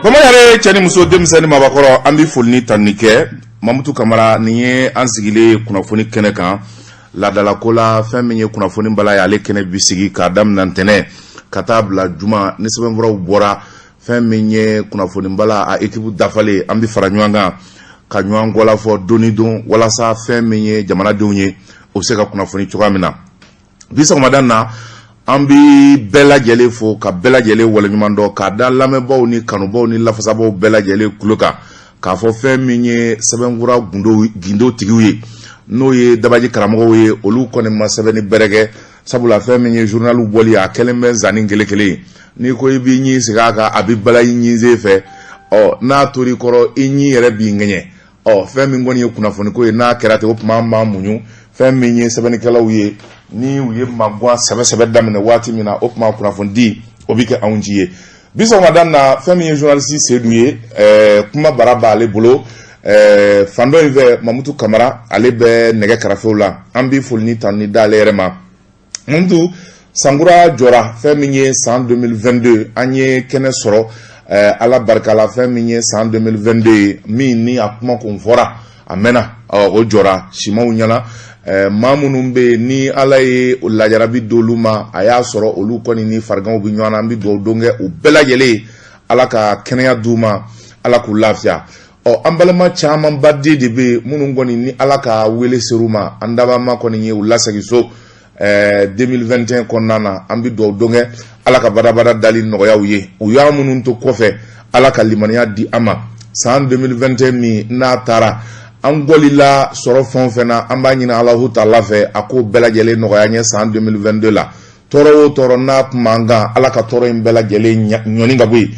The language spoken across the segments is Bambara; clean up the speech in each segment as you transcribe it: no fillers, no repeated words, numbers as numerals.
Bamanan yɛrɛ, cɛ ni muso, denmisɛnnin, mabakɔrɔ, an bɛ foli ni tanuni kɛ. Mamutu Kamara, nin ye an sigilen kunnafoni kɛnɛ kan laadalako la. Fɛn min ye kunnafoni bala ye, ale kɛnɛ bi sigi k'a daminɛ ntɛnɛn ka taa bila juma ni sɛbɛnfuraw bɔra. Fɛn min ye kunnafoni bala a équipe dafalen, an bɛ fara ɲɔgɔn kan ka ɲɔgɔn kɔla fɔ don ni don, walasa fɛn min ye jamanadenw ye, o bɛ se ka kunnafoni cogoya min na. Bi sɔgɔmada na, an bɛ bɛɛ lajɛlen fo ka bɛɛ lajɛlen waleɲuman dɔn, k'a da lamɛnbaaw ni kanubaw ni lafasabaaw bɛɛ lajɛlen tulo kan, k'a fɔ fɛn min ye sɛbɛnfura gundo tigiw ye, n'o ye dabaji karamɔgɔw ye, olu kɔni ma sɛbɛnni bɛrɛ kɛ, sabula fɛn min ye journaliw bɔli, a kɛlen bɛ zanni kelen kelen ye. N'i ko i b'i ɲin sigi a kan, a bɛ bala i ɲinsen fɛ. Ɔ, n'a tor'i kɔrɔ, i ɲin yɛrɛ b'i ŋɛɲɛ. Ɔ, fɛn min kɔni ye kunnafoniko ye, n'a kɛra ten, o tuma an b'an muɲu. Fɛn min ye sɛbɛnnikɛlaw ye, ni u ye maguwan sɛbɛ sɛbɛ daminɛ waati min na, o tuma kunnafonidi o bɛ kɛ anw ci ye. Bi sɔgɔmada na, fɛn min ye journaliste Sedu ye, kuma bara b'ale bolo. Fan dɔ in fɛ, Mamutu Kamara, ale bɛ nɛgɛ karafew la. An bɛ foli ni tanuni d'ale yɛrɛ ma. Mamutu, sankura jɔra. Fɛn min ye san 2022, an ye kɛnɛ sɔrɔ Ala barika la. Fɛn min ye san 2022 ye, min ni a kuma kun fɔra a mɛnna, o jɔra simaw ɲɛna. Maa minnu bɛ yen ni Ala ye lajarabi d'olu ma, a y'a sɔrɔ olu kɔni ni fariganw bɛ ɲɔgɔn na, an bɛ dugawu don kɛ u bɛɛ lajɛlen ye, Ala ka kɛnɛya d'u ma, Ala k'u lafiya. Ɔ, an balima camanba de bɛ yen minnu kɔni ni Ala ka wele ser'u ma, an dabama kɔni ye u lasegin so 2021 kɔnɔna na. An bɛ dugawu don kɛ, Ala ka badabada dali nɔgɔyaw ye. U y'a minnu to kɔfɛ, Ala ka limaniya di an ma. San 2021 min n'a taara, an gɔlila sɔrɔ fɛn o fɛn na, an b'a ɲini Alahu taala fɛ, a k'o bɛɛ lajɛlen nɔgɔya an ye san 2022 la. Tɔɔrɔ o tɔɔrɔ n'a tun b'an kan, Ala ka tɔɔrɔ in bɛɛ lajɛlen ɲɔni ka bɔ yen.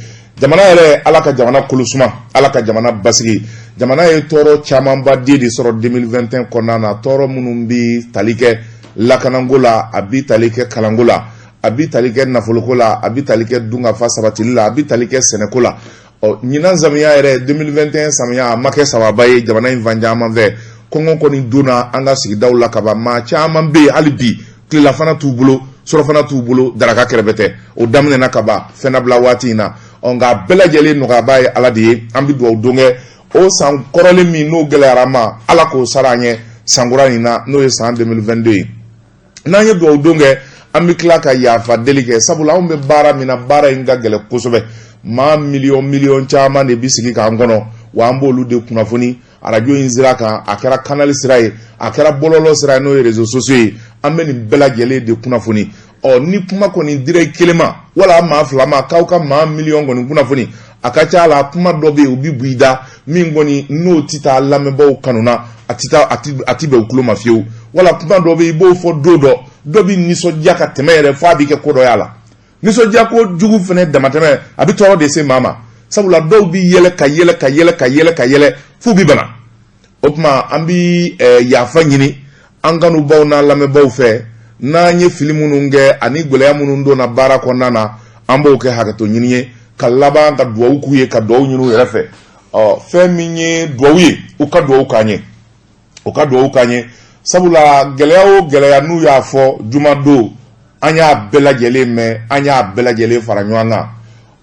Jamana yɛrɛ, Ala ka jamana kolosuma, Ala ka jamana basigi. Jamana ye tɔɔrɔ camanba de sɔrɔ 2021 kɔnɔna na, tɔɔrɔ minnu bɛ tali kɛ lakanako la, a bɛ tali kɛ kalanko la, a bɛ tali kɛ nafoloko la, a bɛ tali kɛ dunkafa sabatili la, a bɛ tali kɛ sɛnɛko la. Ɔ, ɲinan samiya yɛrɛ, 2021 samiya, a ma kɛ sababa ye jamana in fan caman fɛ. Kɔngɔ kɔni donna an ka sigidaw la kaban. Maa caman bɛ yen, hali bi tilelafana t'u bolo, surɔfana t'u bolo, daraka kɛrɛfɛ tɛ. O daminɛna kaban fɛnnabila waati in na. Ɔ, nka a bɛɛ lajɛlen nɔgɔyabaa ye Ala de ye. An bɛ dugawu don kɛ, o san kɔrɔlen min n'o gɛlɛyara ma, Ala k'o sara an ye sankura in na, n'o ye san 2022 ye. N'an ye dugawu don kɛ, an bɛ tila ka yafa deli kɛ, sabula anw bɛ baara min na, baara in ka gɛlɛn kosɛbɛ. Maa miliyɔn miliyɔn caman de bɛ sigi k'an kɔnɔ, wa an b'olu de kunnafoni arajo in sira kan. A kɛra canal sira ye, a kɛra bɔlɔlɔ sira ye, n'o ye réseaux sociaux ye, an bɛ nin bɛɛ lajɛlen de kunnafoni. Ɔ, ni kuma kɔni dira i kelen ma wala maa fila ma k'aw ka maa miliyɔn kɔni kunnafoni, a ka ca la kuma dɔ bɛ yen, o bɛ bɔ i da min kɔni n'o tɛ taa lamɛnbaaw kanu na, a tɛ taa, a tɛ bɛn u tulo ma fiyewu. Wala kuma dɔ bɛ yen, i b'o fɔ don dɔ, dɔ bɛ nisɔndiya ka tɛmɛ yɛrɛ f'a bɛ kɛ ko dɔ y'a la. Nisɔndiya ko jugu fana damatɛmɛ, a bɛ tɔɔrɔ de se maa ma, sabula dɔw bɛ yɛlɛ ka yɛlɛ ka yɛlɛ ka yɛlɛ ka yɛlɛ f'u bɛ bana. O tuma an bɛ yafa ɲini an kanubaw n'an lamɛnbaw fɛ. N'an ye fili minnu kɛ ani gɛlɛya minnu donna baara kɔnɔna na, an b'o kɛ hakɛto ɲini ye, ka laban ka dugawu k'u ye, ka dugawu ɲini u yɛrɛ fɛ. Ɔ, fɛn min ye dugawu ye, u ka dugawu k'an ye, u ka dugawu k'an ye, sabula gɛlɛya o gɛlɛya n'u y'a fɔ jumadon, an y'a bɛɛ lajɛlen mɛn, an y'a bɛɛ lajɛlen fara ɲɔgɔn kan.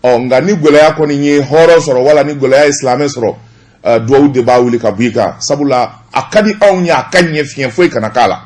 Ɔ, nka ni gɛlɛya kɔni ye hɔrɔn sɔrɔ wala ni gɛlɛya ye silamɛ sɔrɔ, dugawu de b'a wuli ka bɔ i kan, sabula a ka di anw ye a ka ɲɛ, fiɲɛ foyi kana k'a la.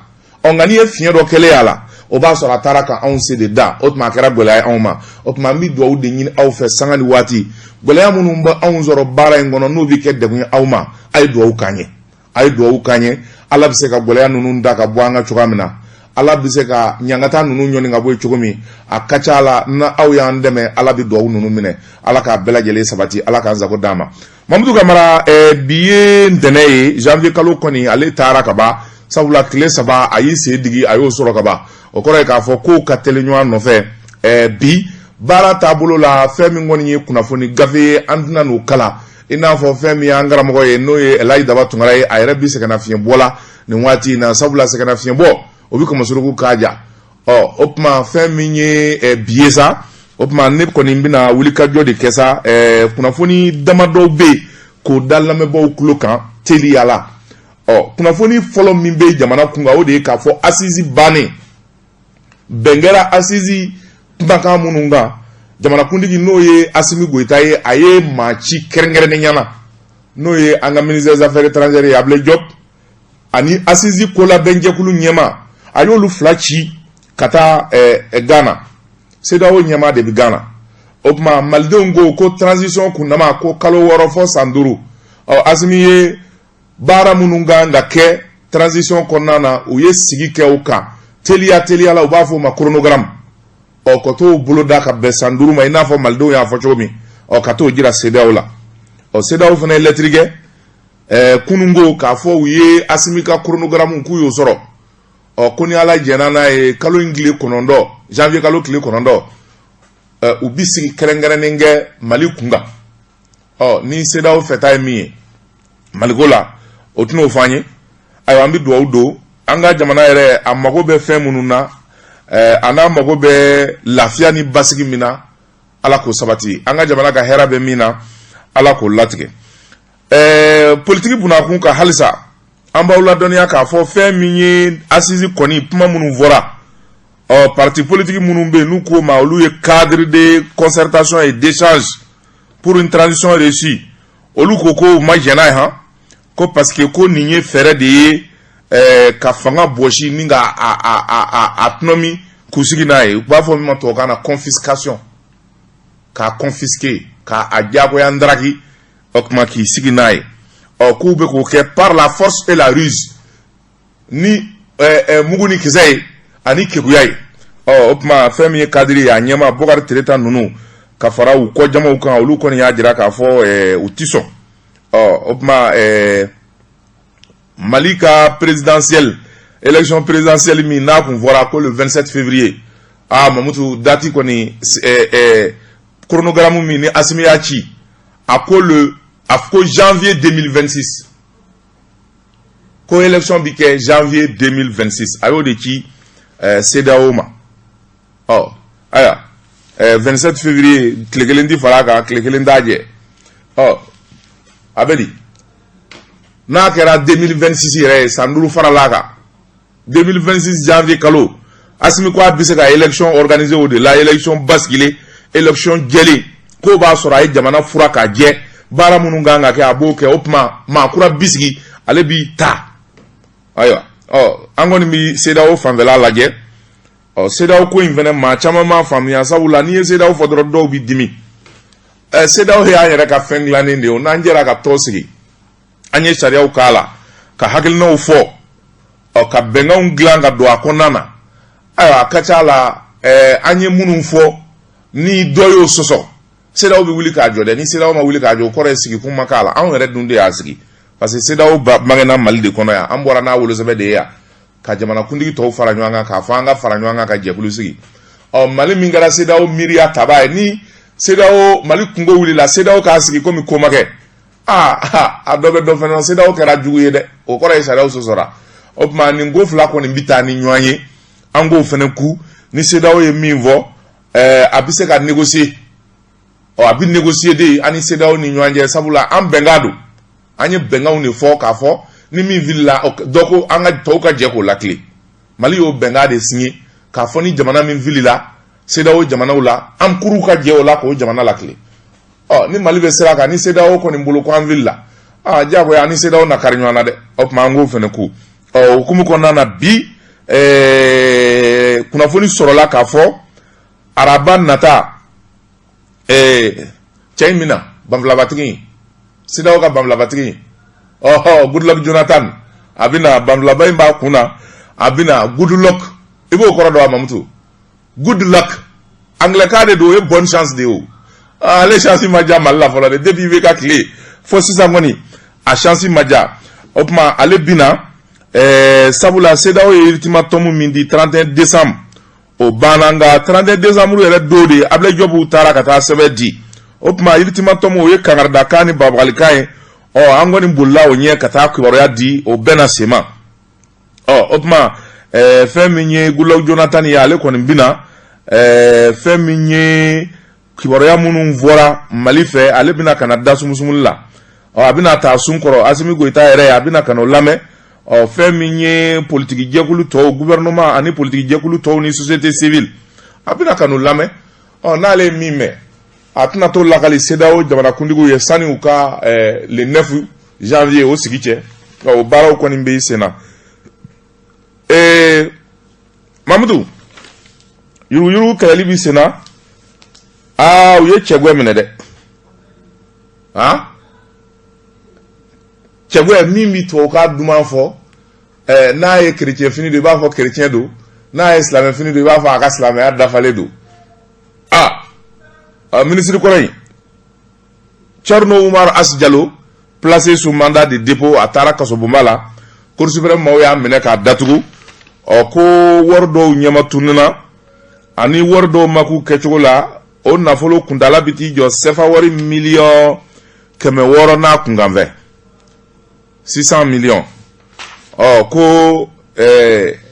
Ɔ, nka n'i ye fiɲɛ dɔ kɛlen y'a la, o b'a sɔrɔ a taara ka anw se de da, o tuma a kɛra gɛlɛya ye anw ma. O tuma an bɛ dugawu de ɲini aw fɛ sanga ni waati. Gɛlɛya minnu bɛ anw sɔrɔ baara in kɔnɔ, n'o bɛ kɛ degun ye aw ma, a ye dugawu k'an ye, a ye dugawu k'an ye. Ala bɛ se ka gɛlɛya ninnu da ka bɔ an kan cogoya min na, Ala bɛ se ka ɲangata ninnu ɲɔni ka bɔ yen cogo min, a ka ca la na aw y'an dɛmɛ, Ala bɛ dugawu ninnu minɛ. Ala k'a bɛɛ lajɛlen sabati, Ala k'an sago d'a ma. Mamudu Kamara, bi ye ntɛnɛn ye. Janvier kalo kɔni, ale taara ka ban, sabula tile 3 a y'i sen digi, a y'o sɔrɔ ka ban. O kɔrɔ ye k'a fɔ kow ka teli ɲɔgɔn nɔfɛ. Bi baara taabolo la, fɛn min kɔni ye kunnafoni gafe ye, an tɛna n'o kalan. I n'a fɔ fɛn min y'an karamɔgɔ ye, n'o ye Elayi Daba Tunkara ye, a yɛrɛ bi sɛgɛnnafiɲɛbɔ la nin waati in na, sabula sɛgɛnnafiɲɛbɔ o bɛ kɔmɔsuruku k'a ja. Ɔ, o tuma fɛn min ye bi ye sa, o tuma ne kɔni bɛna wulikajɔ de kɛ sa. Kunnafoni damadɔw bɛ yen k'o da lamɛnbaaw tulo kan teliya la. Ɔ, kunnafoni fɔlɔ min bɛ jamana kun kan, o de ye k'a fɔ assises bannen, bɛn kɛra assises kumakan minnu kan. Jamanakuntigi n'o ye Asimi Goyita ye, a ye maa ci kɛrɛnkɛrɛnnenya na, n'o ye an ka ministre des Affaires étrangères ye, Ablaye Diop, ani assises kolabɛnjɛkulu ɲɛmaa. A y'olu fila ci ka taa Ghana. CEDEAO ɲɛmaa de bɛ Ghana. O tuma malidenw ko ko transition kundama ko kalo 6 fɔ san 5. Ɔ, Asimi ye baara minnu kan ka kɛ transition kɔnɔna na, u ye sigi kɛ o kan teliya teliya la, u b'a fɔ o ma chronogramme. Ɔ, ka t'o boloda ka bɛn san 5 ma, i n'a fɔ malidenw y'a fɔ cogo min. Ɔ, ka t'o jira CEDEAO la. Ɔ, CEDEAO fana ye lɛtiri kɛ kununko k'a fɔ u ye Asimi ka chronogramme k'u y'o sɔrɔ. Ɔ, ko ni Ala jɛnna n'a ye, kalo in tile 9, janvier kalo tile 9, u bi sigi kɛrɛnkɛrɛnnen kɛ Mali kun kan. Ɔ, ni CEDEAO fɛta ye min ye Maliko la, o tɛn'o fɔ an ye. Ayiwa, an bɛ dugawu don an ka jamana yɛrɛ, a mago bɛ fɛn minnu na, a n'a mago bɛ lafiya ni basigi min na, Ala k'o sabati. An ka jamana ka hɛrɛ bɛ min na, Ala k'o latigɛ. Politiki bunakun kan halisa, an b'aw ladɔnniya k'a fɔ fɛn min ye assises kɔni kuma minnu fɔra. Ɔ, parti politique minnu bɛ yen n'u k'o ma olu ye cadre de concertation et d'échange pour une transition réussie, olu ko ko u ma jɛn n'a ye han, ko parce que ko nin ye fɛɛrɛ de ye ka fanga bɔsi ni ka a tɔnɔmi k'u sigi n'a ye. U b'a fɔ min ma tubabukan na confiscation, k'a confisquer, k'a a diyagoya ndaraki, o tuma k'i sigi n'a ye. Ɔ, k'u bɛ k'o kɛ par la force et la ruse, ni mugu ni kisɛ ye ani keguya ye. Ɔ, o tuma fɛn min ye cadre ye, a ɲɛma Bokari Tereta ninnu ka fara u kɔ jamaw kan, olu kɔni y'a jira k'a fɔ u ti sɔn. Ɔ, o tuma Mali ka présidentielle, élection présidentielle min n'a kun fɔra ko le 27 février, ah Mamutu, date kɔni, chronogramme min ni Asimi y'a ci, a ko janvier 2026, ko élection bi kɛ janvier 2026. A y'o de ci CEDEAO ma. Ɔ, ayiwa, 27 février, tile kelen ti fara a kan, tile kelen t'a jɛ. Ɔ, a bɛ di n'a kɛra 2026 yɛrɛ ye, san 5 farala a kan, 2026 janvier kalo. Asimi ko a bɛ se ka élection organiser o de la, élection basigilen, élection jɛlen, k'o b'a sɔrɔ a ye jamana fura k'a jɛ, baara minnu kan ka kɛ, a b'o kɛ. O tuma maa kura bi sigi, ale b'i ta. Ayiwa, ɔ, an kɔni bi CEDEAO fanfɛla lajɛ. Ɔ, CEDEAO ko in fɛnɛ, maa caman m'a faamuya, sabula n'i ye CEDEAO fɔ dɔrɔn, dɔw bi dimi. CEDEAO y'an yɛrɛ ka fɛn dilannen de ye o. N'an jɛra ka tɔn sigi, an ye sariyaw k'a la, ka hakilinaw fɔ, ɔ, ka bɛnkanw dilan ka don a kɔnɔna na. Ayiwa, a ka ca la, an ye minnu fɔ, ni dɔ y'o sɔsɔ, CEDEAO bɛ wuli k'a jɔ dɛ. Ni CEDEAO ma wuli k'a jɔ, o kɔrɔ ye sigikun ma k'a la. Anw yɛrɛ dun de y'a sigi, parce que CEDEAO bangena Mali de kɔnɔ yan. An bɔra n'a wolosɛbɛn de ye yan, ka jamanakuntigi tɔw fara ɲɔgɔn kan k'a fɔ an ka fara ɲɔgɔn kan ka jɛkulu sigi. Ɔ, Mali min kɛra CEDEAO miiriya taba ye, ni CEDEAO Mali kungo wulila, CEDEAO k'a sigi komi ko ma kɛ, aa, a dɔ bɛ dɔ fɛnɛ, CEDEAO kɛra jugu ye dɛ. O kɔrɔ ye sariyaw sɔsɔra. O tuma nin ko fila kɔni bɛ taa ni ɲɔgɔn ye. An k'o fɛnɛ ku ni CEDEAO ye min fɔ, a bɛ se ka négocier. Ɔ, a bɛ négocier de ani CEDEAO ni ɲɔgɔn cɛ, sabula an bɛnkan don. An ye bɛnkanw de fɔ k'a fɔ ni min filila, dɔ ko an ka tɔw ka jɛ k'o lakile. Mali y'o bɛnkan de signé k'a fɔ ni jamana min filila CEDEAO jamanaw la, an kuruw ka jɛ o la k'o jamana lakile. Ɔ, ni Mali bɛ sira kan, ni CEDEAO kɔni bolo ko an filila, aa, diyagoya an ni CEDEAO na kari ɲɔgɔn na dɛ. O tuma an k'o fɛnɛ ku. Ɔ, o hukumu kɔnɔna na bi, kunnafoni sɔrɔla k'a fɔ araba nata, cɛ in bɛna banfilabatigi in, CEDEAO ka banfilabatigi in, ɔhɔ, Goodluck Jonathan, a bɛna. Banfilaba in b'a kun na, a bɛna. Good luck, i b'o kɔrɔ dɔn wa, Mamutu? Good luck, anglais de don, o ye bonne chance de ye. O ale chance ma diya Mali la fɔlɔ dɛ, depuis i bɛ ka tile fo sisan kɔni, a chance ma diya. O tuma ale bɛna, sabula CEDEAO ye ultimatum min di 31 décembre, o banna. Nka 31 décembre yɛrɛ don de Ablaye Diop taara ka taa sɛbɛn di. O tuma ultimatum, o ye kangaridakan ni babagalikan ye. Ɔ, an kɔni bolila o ɲɛ ka taa kibaruya di, o bɛɛ na sema. Ɔ, o tuma fɛn min ye Goodluck Jonathan ye, ale kɔni bɛna. Fɛn min ye kibaruya minnu fɔra Mali fɛ, ale bɛna ka na da sumusumuli la. Ɔ, a bɛna taa sun kɔrɔ Asimi Goyita yɛrɛ, a bɛna ka n'o lamɛn. Ɔ, fɛn min ye politiki jɛkulu tɔw, gouvernement ani politiki jɛkulu tɔw ni société civile, a bɛna ka n'o lamɛn. Ɔ, n'ale ye min mɛn, a tɛna t'o lakali CEDEAO jamanakuntigiw ye sani u ka le 9 janvier o sigi cɛ. O baaraw kɔni bɛ sen na. Mamudu, yuruguyurugu kɛlɛli bɛ sen na. Aa, u ye cɛgwɛ minɛ dɛ. Han, cɛgwɛ min bɛ tubabukan duman fɔ, n'a ye kerecɛn fini don, i b'a fɔ kerecɛn don, n'a ye silamɛ fini don, i b'a fɔ a ka silamɛya dafalen don. Aa, minisiri kɔrɔ in, Thierno Oumar As Diallo, placé sous mandat de dépôt, a taara kasobonba la. Cour suprême maaw y'a minɛ k'a datugu. Ɔ, ko wari dɔw ɲɛma tununna ani wari dɔw ma k'u kɛcogo la. O nafolo kuntala bɛ t'i jɔ sɛfa wari 600 miliyɔn n'a kunkanfɛ, 600 millions. Ɔ, ko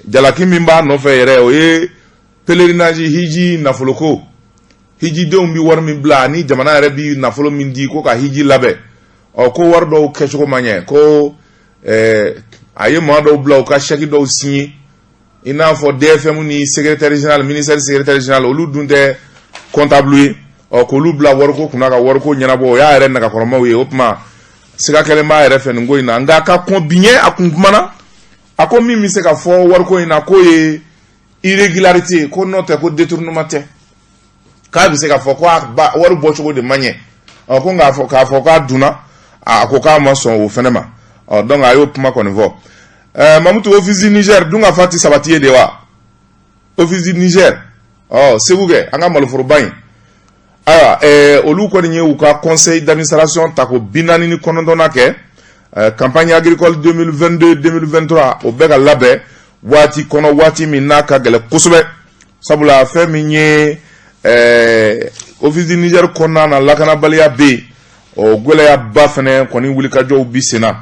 jalaki min b'a nɔfɛ yɛrɛ, o ye pèlerinage, hiji nafoloko, hijidenw bɛ wari min bila ani jamana yɛrɛ bɛ nafolo min di ko ka hiji labɛn. Ɔ, ko wari dɔw kɛcogo ma ɲɛ, ko a ye maa dɔw bila u ka chèque dɔw signer, i n'a fɔ DFM ni secrétaire général, ministère secrétaire général, olu dun tɛ comptable ye. Ɔ, k'olu bila wariko kunna ka wariko ɲɛnabɔ, o y'a yɛrɛ nagakɔrɔmaw ye. O tuma, siga kɛlen b'a yɛrɛ fɛ nin ko in na, nka ka kɔn bi ɲɛ, a kun kumana, a ko min bɛ se ka fɔ wariko in na, k'o ye irrégularité, ko n'o tɛ, ko détournement tɛ, k'a bɛ se ka fɔ ko a wari bɔcogo de ma ɲɛ. Ɔ, ko k'a fɔ k'a fɔ k'a dunna, a ko k'a ma sɔn o fɛnɛ ma. Ɔ, donc a y'o kuma kɔni fɔ. Mamutu, Office Niger dun ka fa ti sabati ye de wa? Office Niger, ɔ, Segu kɛ, an ka maloforoba in. Ayiwa, olu kɔni ye u ka conseil d'administration ta ko 49nan kɛ. Campagne agricole 2022 2023, o bɛ ka labɛn waati kɔnɔ, waati min n'a ka gɛlɛn kosɛbɛ, sabula fɛn min ye Office du Niger kɔnɔna na, lakanabaliya bɛ yen. Ɔ, gɛlɛyaba fɛnɛ kɔni wulikajɔw bi sen na.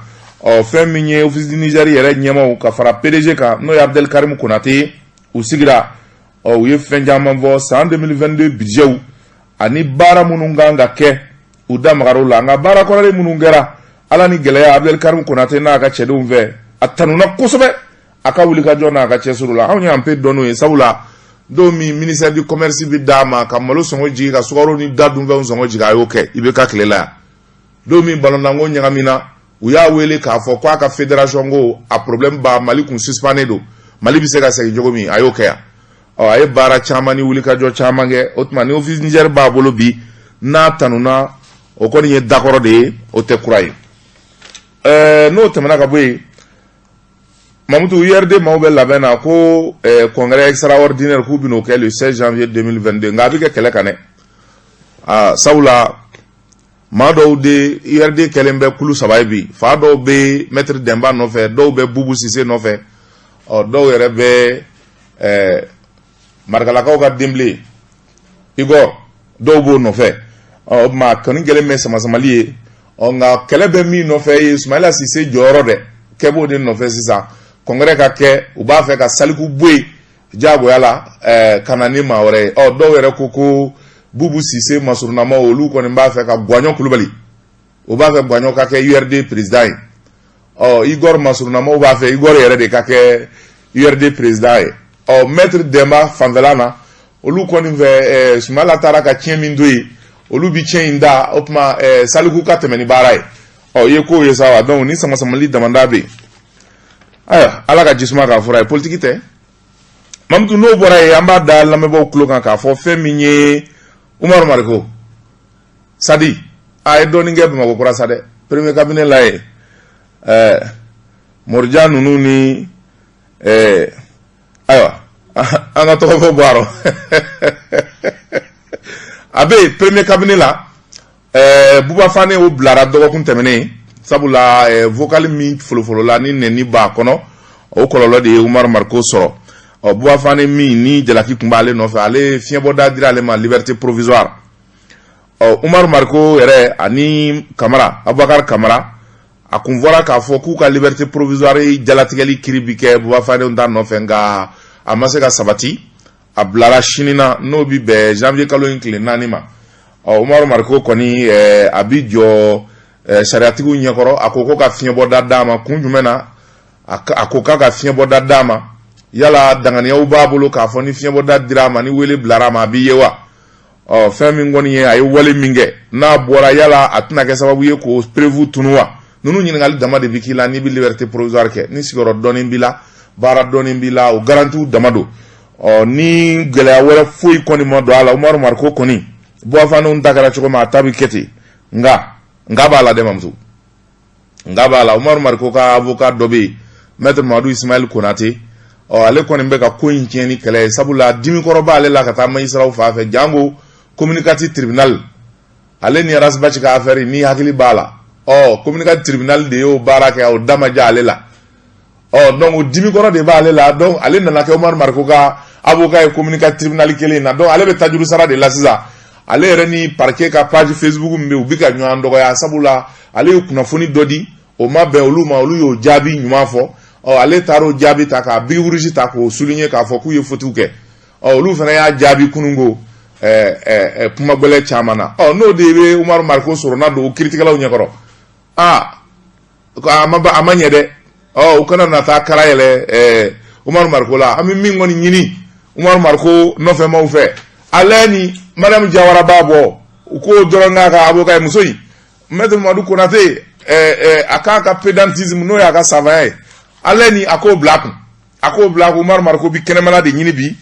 Ɔ, fɛn min ye Office du Niger yɛrɛ ɲɛmaw ka fara PDG kan, n'o ye Abdel Karim Konate ye, u sigira. Ɔ, u ye fɛn caman fɔ, san 2022 budget ani baara minnu kan ka kɛ, u da magar'o la. Nka baara kɔrɔlen minnu kɛra, ala ni gɛlɛya, Abdel Karim Konate n'a ka cɛdenw fɛ, a tanuna kosɛbɛ a ka wulikajɔ n'a ka cɛsiri la. Anw y'an pe dɔn n'o ye, sabula don min ministère du commerce bɛ d'a ma ka malo sɔngɔ jigin, ka sukaro ni da dunfɛnw sɔngɔ jigin, a y'o kɛ i bɛ ka tile la yan. Don min balontanko ɲagamina, u y'a wele k'a fɔ k'a ka fédération ko a problème ba Mali kun suspendé don, Mali bɛ se ka segin cogo min, a y'o kɛ yan. Ɔ, a ye baara caman ni wulikajɔ caman kɛ. O tuma, ni Office Niger b'a bolo bi n'a tanuna, o kɔni ye dakɔrɔ de ye, o tɛ kura ye. N'o tɛmɛna ka bɔ yen, Mamutu, URD maaw bɛ labɛn na ko congrès extraordinaire k'u bɛn'o kɛ le 16 janvier 2022, nka a bɛ kɛ kɛlɛ kan dɛ. Aa, sabula maa dɔw de, URD kɛlen bɛ kulu saba ye bi. Fa dɔw bɛ maître Dɛnba nɔfɛ, dɔw bɛ Bubu Sise nɔfɛ, ɔ, dɔw yɛrɛ bɛ Marikalakaw ka denbilen Igor, dɔw b'o nɔfɛ. Ɔ, o tuma, kɔni kɛlen bɛ samasamali ye. Ɔ, nka kɛlɛ bɛ min nɔfɛ ye Sumayila Sise jɔyɔrɔ dɛ, kɛ b'o de nɔfɛ sisan. Congrès ka kɛ, u b'a fɛ ka Saliku bɔ yen diyagoya la, ka na ni maa wɛrɛ ye. Ɔ, dɔw yɛrɛ ko ko Bubu Sise masurunamaw, olu kɔni b'a fɛ ka Guwaɲɔ Kulubali, o b'a fɛ Guwaɲɔ ka kɛ URD président ye. Ɔ, Igor masurunamaw b'a fɛ Igor yɛrɛ de ka kɛ URD président ye. Ɔ, maître Dɛnba fanfɛla na, olu kɔni fɛ, Sumayila taara ka tiɲɛ min to yen, olu bi tiɲɛ in da. O tuma, Saliku ka tɛmɛ ni baara ye. Ɔ, i ye kow ye sa wa? Donc ni samasamali damanda bɛ yen. Ayiwa, Ala ka jisuma k'a fɔra ye, politiki tɛ. Mamutu, n'o bɔra yen, an b'a da lamɛnbaaw tulo kan k'a fɔ fɛn min ye Umaru Mariko Sadi, a ye dɔɔnin kɛ Bamakɔ kura sa dɛ, premier cabinet la yen. Morijan ninnu ni ayiwa, an ka tɔgɔ fɔ bɔ a rɔ, a bɛ yen premier cabinet la. Buba Fane, o bilara dɔgɔkun tɛmɛnen, sabula vocal min folofolola ni nɛni b'a kɔnɔ, o kɔlɔlɔ de ye Umaru Mariko sɔrɔ. Ɔ, Buba Fane min ni jalaki tun b'ale nɔfɛ, ale fiɲɛbɔda dira ale ma, liberté provisoire. Ɔ, Umaru Mariko yɛrɛ ani Kamara, Abubakar Kamara, a kun fɔra k'a fɔ k'u ka liberté provisoire jalatigɛli kiri bi kɛ Buba Fane ta nɔfɛ, nka a ma se ka sabati, a bilara sini na, n'o bi bɛn janvier kalo in tile 4 ma. Ɔ, Umaru Mariko kɔni, a bi jɔ sariyatigiw ɲɛkɔrɔ. A ko ko ka fiɲɛbɔda d'a ma. Kun jumɛn na a ko k'a ka fiɲɛbɔda d'a ma? Yala danganiyaw b'a bolo k'a fɔ ni fiɲɛbɔda dira a ma, ni wele bilara a ma, a b'i ye wa? Ɔ, fɛn min kɔni ye, a ye wale min kɛ, n'a bɔra, yala a tɛna kɛ sababu ye k'o preuve tunu wa? Ninnu ɲininkali dama de bɛ k'i la n'i bɛ liberté provisoire kɛ, ni sigiyɔrɔ dɔɔnin b'i la, baara dɔɔnin b'i la, o garantiw dama don. Ɔ, ni gɛlɛya wɛrɛ foyi kɔni ma don a la, Umaru Mariko kɔni, Buwa Fanew ta kɛra cogo min, a ta bɛ kɛ ten. Nka b'a la dɛ, Mamutu, nka b'a la. Umaru Mariko ka avocat dɔ bɛ yen, maître Mamadu Ismaël Konate. Ɔ, ale kɔni bɛ ka ko in tiɲɛ ni kɛlɛ ye, sabula dimikɔrɔ b'ale la ka taa magistraw fan fɛ, janko commune 4 tribunal. Ale ni Ras Bath ka affaire, ni hakili b'a la, ɔ, commune 4 tribunal de y'o baara kɛ, o da ma diya ale la. Ɔ, donc dimikɔrɔ de b'ale la. Donc ale nana kɛ Umaru Mariko ka avocat ye commune 4 tribunal kelen in na. Donc ale bɛ tajuru sara de la sisan. Ale yɛrɛ ni parquet ka page Facebook min bɛ yen, u bɛ ka ɲɔgɔn dɔgɔya, sabula ale ye kunnafoni dɔ di, o ma bɛn olu ma, olu y'o jaabi ɲuman fɔ. Ɔ, ale taara o jaabi ta k'a bic rouge ta k'o souligner, k'a fɔ k'u ye faute kɛ. Ɔ, olu fana y'a jaabi kununko ɛɛ ɛɛ kuma gɛlɛn caman na. Ɔ, n'o de bɛ Umaru Mariko sɔrɔ n'a don o kiritigɛlaw ɲɛkɔrɔ, aa, a ma a ma ɲɛ dɛ. Ɔ, u kana na taa kara yɛlɛ Umaru Mariko la. An bɛ min kɔni ɲini Umaru Mariko nɔfɛmaw fɛ, ale ni Mariam Jawara b'a bɔ, u k'o dɔrɔn k'a ka avocat ye. Muso in, maître Mamadu Konate, a k'a ka pédantisme, n'o y'a ka savant ye, ale ni a k'o bila a kun, a k'o bila a kun. Umaru Mariko bi kɛnɛmana de ɲini bi,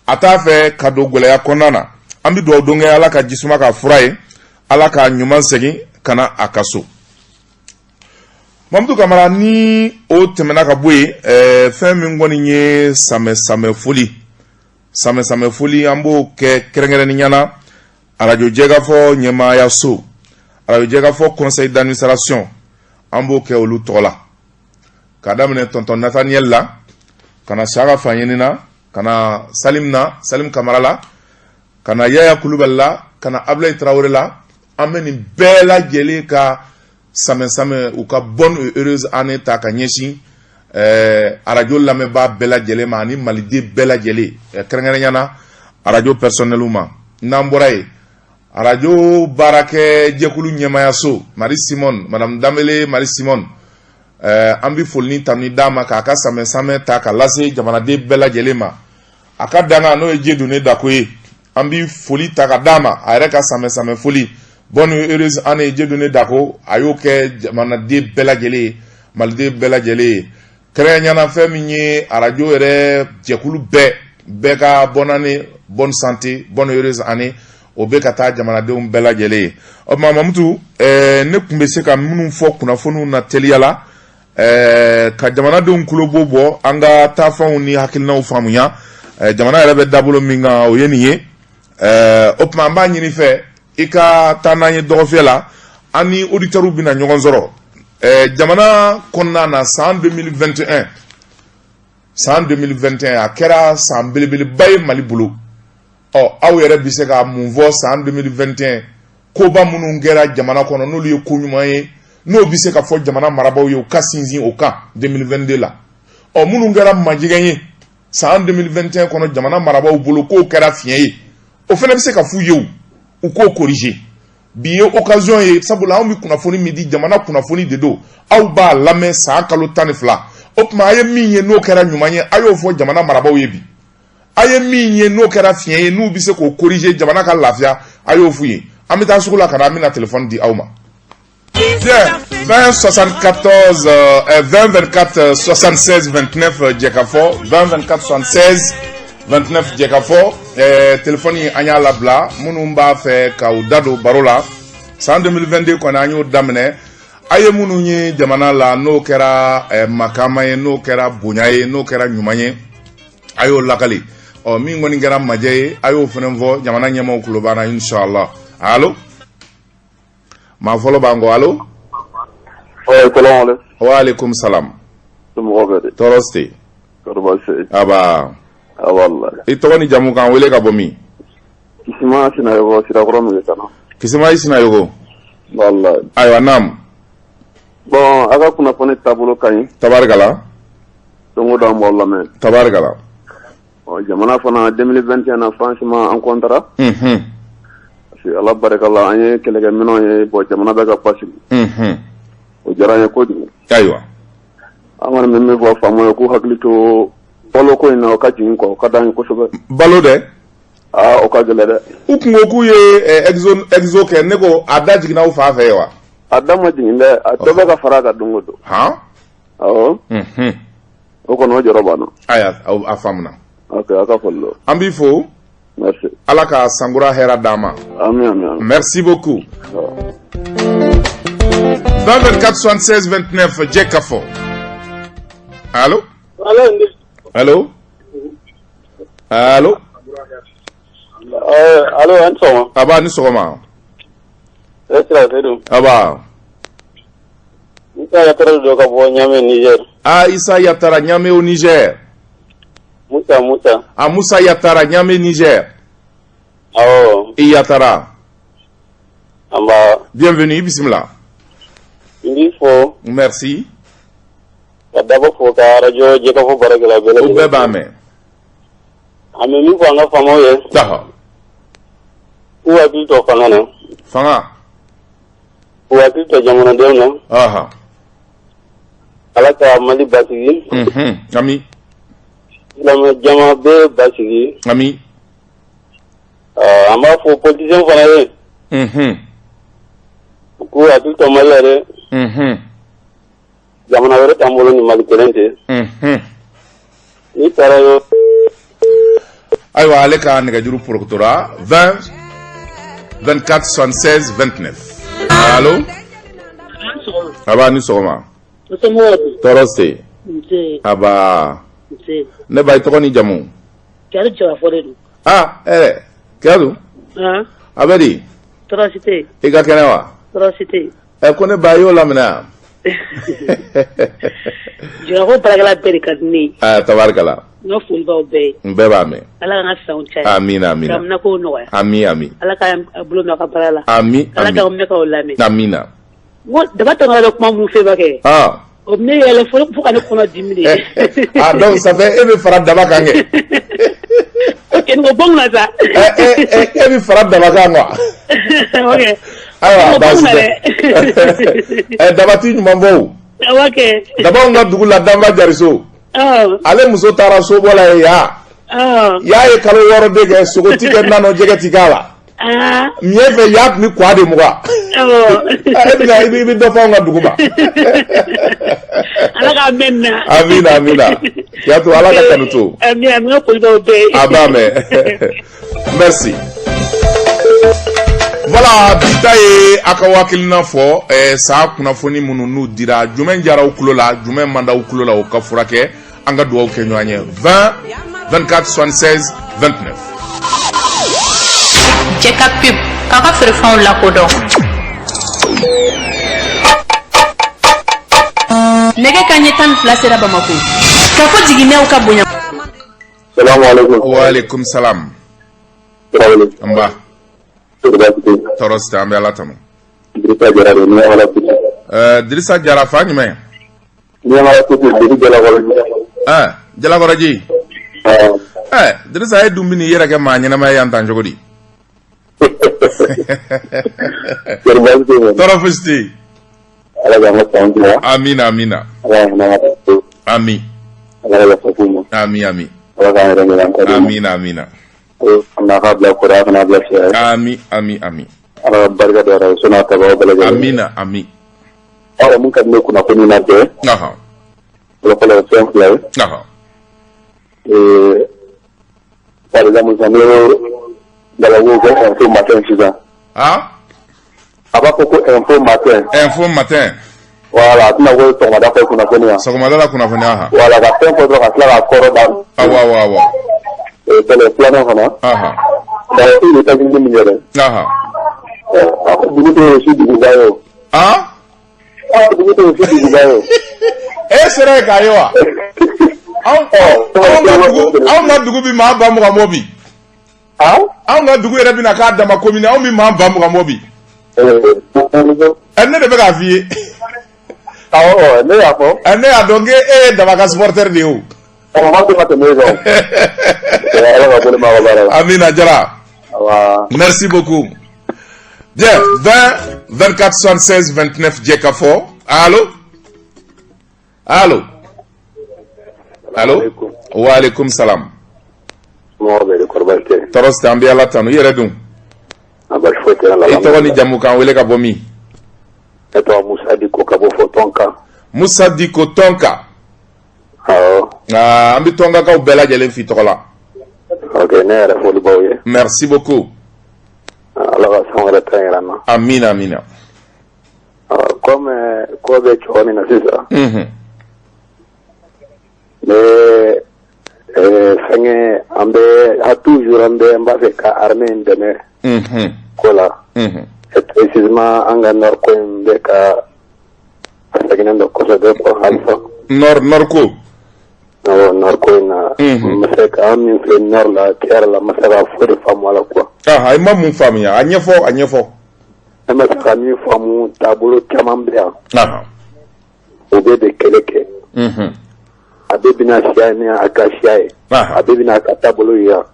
a t'a fɛ ka don gɛlɛya kɔnɔna na. An bɛ dugawu don kɛ, Ala ka jisuma ka fura ye, Ala ka ɲuman segin ka na a ka so. Mamutu Kamara, ni o tɛmɛna ka bɔ yen, fɛn min kɔni ye samɛ samɛ foli, samɛ samɛ foli, an b'o kɛ kɛrɛnkɛrɛnnenya na arajo Jɛkafɔ ɲɛmaayaso, arajo Jɛkafɔ conseil d'administration, an b'o kɛ olu tɔgɔ la, ka daminɛ tonton Nathaniel la, ka na Saka Faɲini na, ka na Salim na, Salim Kamara la, ka na Yaya Kulubali la, ka na Abulayi Tarawele la. An bɛ nin bɛɛ lajɛlen ka samɛ samɛ, u ka bonne et heureuse année ta ka ɲɛsin arajo lamɛnbaa bɛɛ lajɛlen ma ani maliden bɛɛ lajɛlen, kɛrɛnkɛrɛnnenya na arajo personnel ma. N'an bɔra yen, arajo baarakɛ jɛkulu ɲɛmayaso, Marie Simone, madame Danbele Marie Simone, an bɛ foli ni tanuni d'a ma k'a ka samɛ samɛ ta ka lase jamanaden bɛɛ lajɛlen ma. A ka danga, n'o ye Jedone Dako ye, an bɛ foli ta ka d'a ma, a yɛrɛ ka samɛ samɛ foli, bonne heureuse année Jedone Dako, a y'o kɛ jamanaden bɛɛ lajɛlen ye, maliden bɛɛ lajɛlen ye, kɛrɛnkɛrɛnnenya fɛn min ye arajo yɛrɛ jɛkulu bɛɛ bɛɛ ka bonne année, bonne santé, bonne heureuse année, o bɛ ka taa jamanadenw bɛɛ lajɛlen ye. O tuma Mamutu, ne tun bɛ se ka minnu fɔ kunnafoniw na teliya la, ka jamanadenw tulo bɔ an ka taafanw ni hakilinaw faamuya, jamana yɛrɛ bɛ dabolo min kan, o ye nin ye. O tuma an b'a ɲini fɛ i ka taa n'an ye dɔgɔfiyɛ la, an ni auditeurs bɛna ɲɔgɔn sɔrɔ jamana kɔnɔna na. San 2021, san 2021, a kɛra san belebeleba ye Mali bolo. Ɔ, aw yɛrɛ bɛ se ka mun fɔ san 2021 koba minnu kɛra jamana kɔnɔ, n'olu ye ko ɲuman ye, n'o bɛ se ka fɔ jamana marabaaw ye, u ka sinsin o kan 2022 la? Ɔ, minnu kɛra majigɛn ye san 2021 kɔnɔ jamana marabaaw bolo, k'o kɛra fiɲɛ ye, o fana bɛ se ka f'u ye, u k'o corriger. Bi ye occasion ye, sabula anw bɛ kunnafoni min di, jamana kunnafoni de don, aw b'a lamɛn san kalo 12. O tuma a ye min ye n'o kɛra ɲuman ye, a y'o fɔ jamana marabaaw ye bi. A ye min ye n'o kɛra fiɲɛ ye, n'u bɛ se k'o corriger, jamana ka lafiya, a y'o f'u ye. An bɛ taa sugu la ka na, an bɛna téléphone di aw ma. Bien, 20 74 20 24 76 29, jɛkafɔ, 20 24 76 29, jɛkafɔ. Téléphone an y'a labila, minnu b'a fɛ ka u da don baro la. San 2022 kɔni, an y'o daminɛ. A ye minnu ye jamana la, n'o kɛra makama ye, n'o kɛra bonya ye, n'o kɛra ɲuman ye, a y'o lakali. Ɔ, min kɔni kɛra majɛ ye, a y'o fana fɔ jamana ɲɛmaaw tulo b'an na, inshallah. Allo, maa fɔlɔ b'an kɔ, allo. Salaamaaleykum. Waaleykum salam. Somɔgɔw bɛ di? Tɔɔrɔ si tɛ. Kɔri baasi tɛ yen? Aba. Walayi. I tɔgɔ ni jamu, k'an wele ka bɔ min? Kisima Sinayogo, Sirakɔrɔ Megetana. Kisima i Sinayogo. Walayi. Ayiwa, naam. Bon, a ka kunnafoni taabolo ka ɲi. Tabarikala. Don o don an b'aw lamɛn. Tabarikala. Ɔ, jamana fana 2021 na, franchement an kɔntara. Parce que Ala barika la, an ye kɛlɛkɛminɛnw ye, bon, jamana bɛ ka basigi. O diyara an ye kojugu. Ayiwa. An kɔni bɛ min fɔ faamaw ye, k'u hakili to baloko in na, o ka jigin quoi, o ka d'an ye kosɛbɛ. Balo dɛ? Aa, o ka gɛlɛn dɛ. U kun ko k'u ye exo kɛ, ne ko a da jiginna aw fa fɛ wa? A da ma jigin dɛ, a dɔ bɛ ka fara a kan don o don. Han. Awɔ. O kɔni, o jɔrɔ b'an na. Ayiwa, a faamuna. Ok, a ka foli don. An b'i fo. Merci. Ala ka sankura hɛrɛ d'an ma. Ami, ami, ami. Merci beaucoup. 20 24 76 29, jɛ ka fɔ. Allo, allo, allo. Allo, an sɔgɔma. Aba, ni sɔgɔma. E sira Seydou. Aba. Musa Yatara don ka bɔ Ɲamɛ, Niger. Ah, Isa Yatara, Ɲamɛ au Niger. Musa, Musa. Ah, Musa Yatara, Ɲamɛ, Niger. Awɔ. I Yatara. An b'a. Bienvenue, bisimila. N b'i fo. Merci. Ka dabɔ fo ka arajo Jɛkafɔ baarakɛla bɛɛ O lajɛlen. bɛɛ b'a mɛn. An bɛ min fɔ an ka faamaw ye, k'u hakili to fanga na. Fanga. K'u hakili to jamanadenw na. Ala ka Mali basigi. Ami. Silamɛ jama bɛɛ basigi. Ami. An b'a fɔ politicien fana ye, u k'u hakili to Mali la dɛ. Jamana wɛrɛ t'an bolo ni Mali kelen tɛ. N'i taara yɔrɔ Ayiwa, ale ka nɛgɛjuru porokotora. 20 24 76 29. Allo, aba, ni sɔgɔma. Tɔɔrɔ tɛ. Nse. Aba. Nse. Ne ba, i tɔgɔ ni jamu? Kɛri Jabafɔ de don. Ah, Kɛdu. A bɛ di? Tɔɔrɔ si tɛ yen. I ka kɛnɛ wa? Tɔɔrɔ si tɛ yen. Ɛ, ko ne ba, i y'o laminɛ wa? Jabafɔ baarakɛla bɛɛ de ka di ne ye. Aa, tabarikala. N ka foli b'aw bɛɛ ye. N bɛɛ b'a mɛn. Ala k'an ka sanw caya. Amina, amina. Ka minɛkow nɔgɔya. Ami, ami. Ala k'an bolo mɛn aw ka baara la. Ami. Ala ami k'aw mɛn k'aw lamɛn. Amina. N ko daba tɔnɔ bɛ kuma minnu fɛ ba kɛ. O bɛ ne yɛlɛ fo ka ne kɔnɔ dimi de. Ah, donc ça fait e bɛ fara daba kan kɛ. Ok, n ko bɔ mun na sa. E bɛ fara daba kan quoi. Ok. Ayiwa, baasi N ko bɔ mun na tɛ. dɛ. Ɛ, daba ti ɲuman bɔ o. Ok. Dabaw ka dugu la, Danba Jariso. Ale muso taara sobɔ la yen ya. Y'a ye kalo 6 de kɛ, sogo ti kɛ na nɔ, jɛgɛ ti k'a la. Miɲɛ fɛ, y'a tun bɛ kwa de mugan. E bɛna i bɛ dɔ fɔ anw ka dugu ma. Ala k'a mɛn nin na. Amina, amina. Y'a to, Ala ka kanu to. Ami, ami, n ka foli b'aw bɛɛ ye. A b'a mɛn. Merci. Voilà, bi ta ye a ka hakilina fɔ san kunnafoni minnu n'u dira, jumɛn diyara aw tulo la, jumɛn man d'aw tulo la, o ka furakɛ. An ka dugawu kɛ ɲɔgɔn ye. 20 24 76 29. Cɛ ka pub k'a ka feerefɛnw lakodɔn. Nɛgɛ ka ɲɛ 12 sera Bamako ka fɔ jiginɛw ka bonya. Salamu alaikum. Wa alaikum salam. Tarawele. Nba. Baasi tɛ yen. Tɔɔrɔ si tɛ, an bɛ Ala tanu. Dirisa Jara don, Ɲamana City. Dirisa Jara, fa jumɛn? Ɲamana City, dugu Jalakɔrɔ. Jalakɔrɔji. Awɔ. Dirisa, e dun bɛ n'i yɛrɛ kɛ maa ɲɛnama ye yan tan cogo di? Kɔri baasi tɛ yen? Tɔɔrɔ fosi tɛ yen. Ala k'an ka san diya. Amina, amina. Ala ka hinɛ an ka Ami. Ala ka yafa k'u ma. Ami, ami. Ala k'an yɛrɛ ɲinɛ an kɔ. Amina, amina. An n'a ka bila kɔrɔ, a kana bila fiyɛ. Ami, ami, ami. Ala ka barika don arajo n'a tabaga bɛɛ lajɛlen. Amina, ami. Aw, mun ka di ne kunnafoni na bɛɛ? Fɔlɔfɔlɔ ye fɛn fila ye. Par exemple, sisan ne Dalago ko Info Matin sisan. A b'a fɔ ko Info Matin. Info Matin. Voilà, a tɛna ko sɔgɔmada fɛ kunnafoni yan. Sɔgɔmada la kunnafoni, ahan. Voilà, ka fɛn fɔ dɔrɔn ka tila k'a kɔrɔ da. Awɔ. Kɛlɛ filanan fana. Dalago ye États-Unis min kɛ dɛ. A ko dugu tɛ si duguba ye o. A dugu tɛ si duguba ye o. E sera yen k'a ye wa? Anw ka dugu bi maa 20,000 bɔ bi. Anw ka dugu yɛrɛ bɛna k'a dama commune, anw bɛ maa 20,000 bɔ bi. Ɛ, ne de bɛ k'a f'i ye. Awɔ, ne y'a fɔ. Ɛ, ne y'a dɔn k'e ye Daba ka supporter de ye o. Ɔ, ma to ka tɛmɛ e kan. Ala ka bolo mɛn aw ka baara la. Amina, Jara. Awa. Merci beaucoup. Bien, 20 24 76 29, jɛ ka fɔ. Allo? Allo? Allo? Wa alaikum salam. Mɔgɔ bɛ di, kɔri baasi tɛ? Tɔɔrɔ si tɛ, an bɛ Ala tanu. I yɛrɛ dun? A baasi foyi tɛ n la. I tɔgɔ ni jamu, k'an wele ka bɔ min? Ne tɔgɔ Musa Diko, ka bɔ fɔ Tɔnka. Musa Diko, Tɔnka. Awɔ. Aa, an bɛ Tɔnkakaw bɛɛ lajɛlen f'i tɔgɔ la. Ok, ne yɛrɛ foli b'aw ye. Merci beaucoup. Ala ka san wɛrɛ ta yira n na. Amina, amina. Comme ko bɛ cogo min na sisan, ne fɛngɛ, an bɛ a toujours an b'a fɛ ka armée in dɛmɛ ko la. Et précisément, an ka nord ko in bɛ ka a sɛgɛnnen don kosɛbɛ quoi, halisa. Nord ko. Awɔ, nord ko in na. N bɛ se ka an min filɛ nord la, tiɲɛ yɛrɛ la, n ma se ka foyi de faamu a la quoi. Ah, i ma mun faamuya? A ɲɛfɔ, a ɲɛfɔ. Ne ma se ka min faamu, taabolo caman bɛ yan. O bɛɛ bɛ kɛlɛ kɛ. A bɛɛ bɛna siya ni a ka siya ye. A bɛɛ bɛna a ka taabolo yira.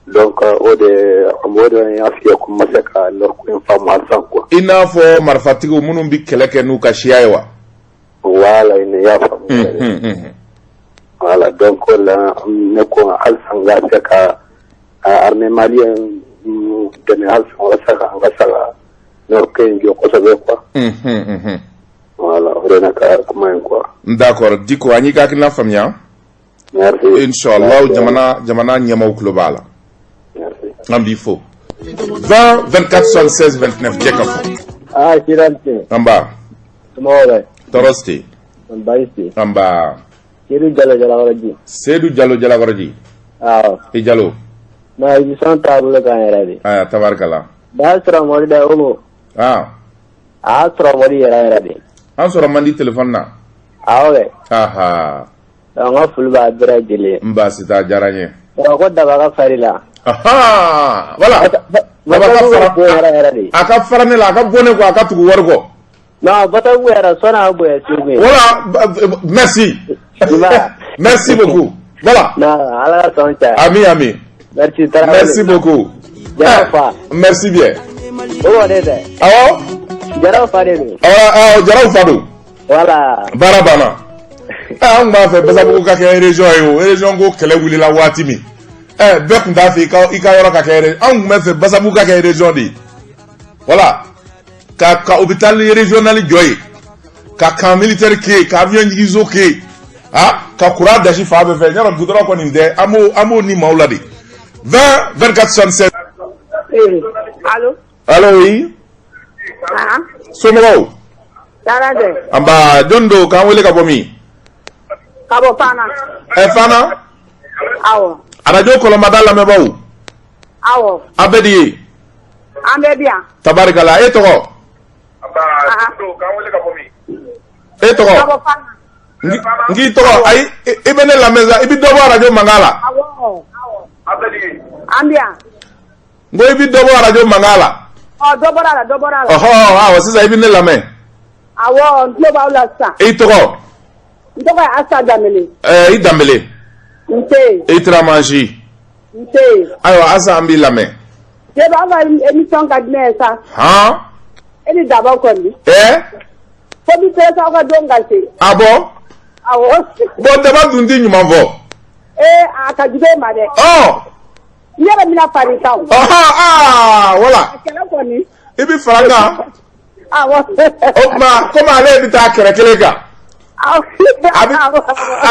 Donc o de, an b'o de y'a f'i ye ko n ma se ka nord ko in faamu halisa quoi. I n'a fɔ marifatigiw minnu bɛ kɛlɛ kɛ n'u ka siya ye wa? Voilà, i y'a faamu yɛrɛ. Voilà, donc o la ne ko halisa n ka se ka armée malienne dɛmɛ halisa, walasa ka an ka se ka nord ko in jɔ kosɛbɛ quoi. Voilà, o de n'a ka kuma in quoi. D'accord, Diko, an y'i ka hakilina faamuya. Merci. Inshallah, jamana ɲɛmaaw tulo b'a la. Merci. An b'i fo. 20 24 76 29, jɛ ka fɔ. Ah, Sirante. An ba. Somɔgɔw bɛ? Tɔɔrɔ si tɛ. Baasi tɛ. An ba. Seydou Jalo, Jalakɔrɔji. Seydou Jalo, Jalakɔrɔji. Awɔ. I Jalo. Non, émission taabolo kan yɛrɛ de. Aya, tabarikala. Ba sɔrɔ mɔdi dɛ, o mo. A y'a sɔrɔ mɔdi yɛrɛ yɛrɛ de. An sɔrɔ man di téléphone na. Awɔ kɛ. Aha. N ka foli b'a bɛɛ lajɛlen. N baasi t'a, diyara n ye. Ko daba ka fari la. Aha, voilà. Daba ka fara bon yɛrɛ yɛrɛ de. A ka fara ne la, a ka bɔ ne kɔ, a ka tugu wari kɔ. Non, Batabugu yɛrɛ sɔnni a bonya Segu ye. Voilà, merci. Merci beaucoup. Voilà. Non, Ala ka sɔn caya. Ami, ami. Merci, Tarawele. Merci beaucoup. Jaraw fa. Merci bien. O kɔni tɛ. Awɔ. Jaraw fa de don. Awɔ, Jaraw fa don. Voilà. Baara banna. An tun b'a fɛ Basabugu ka kɛ région ye o. Région ko kɛlɛ wulila waati min. Bɛɛ tun t'a fɛ i ka yɔrɔ ka kɛ. Anw tun bɛ fɛ Basabugu ka kɛ région de ye. Voilà. Ka hôpital régional jɔ yen. Ka camp militaire kɛ yen, ka avion jiginso kɛ yen. Ah, ka courant dasi fan bɛɛ fɛ. Yɔrɔ goudron kɔni tɛ, an b'o ni maaw la de. 20 24 76. Allo. Allo, oui. Ah. Somɔgɔw? Tɔɔrɔ tɛ. An ba, jɔn don, k'an wele ka bɔ min? Ka bɔ Fana. Fana? Awɔ. Arajo Kɔlɔnbada lamɛnbaaw. Awɔ. A bɛɛ di ye? An bɛɛ bi yan. Tabarikala, e tɔgɔ? E tɔgɔ? Ka bɔ Fana. N k'i tɔgɔ, ayi, i bɛ ne lamɛn sa, i bɛ dɔ bɔ arajo mankan la. Awɔ. An bi yan. N ko i bɛ dɔ bɔ arajo mankan la. Ɔ, dɔ bɔra a la, dɔ bɔra a la. Ɔhɔ, awɔ, sisan i bɛ ne lamɛn. Awɔ, n tulo b'aw la sisan. I tɔgɔ? N tɔgɔ ye Asa Danbele. I Danbele. Nse. I Tiramansi. Nse. Ayiwa Asa, an b'i lamɛn. Seba, aw ka émission ka di ne ye sa. Han? E ni Daba kɔni. Fo bi presse aw ka don ka se. Ah bon? Awɔ. Bon, Daba dun ti ɲuman fɔ. Ee, a ka jugu e ma dɛ. Ɔ. Ne yɛrɛ bɛna far'i kan o. Ɔhɔn, aa, voilà. A kɛlɛ kɔni. I bɛ fara n kan. Awɔ. O tuma, komi ale bɛ taa kɛrɛ kelen kan. A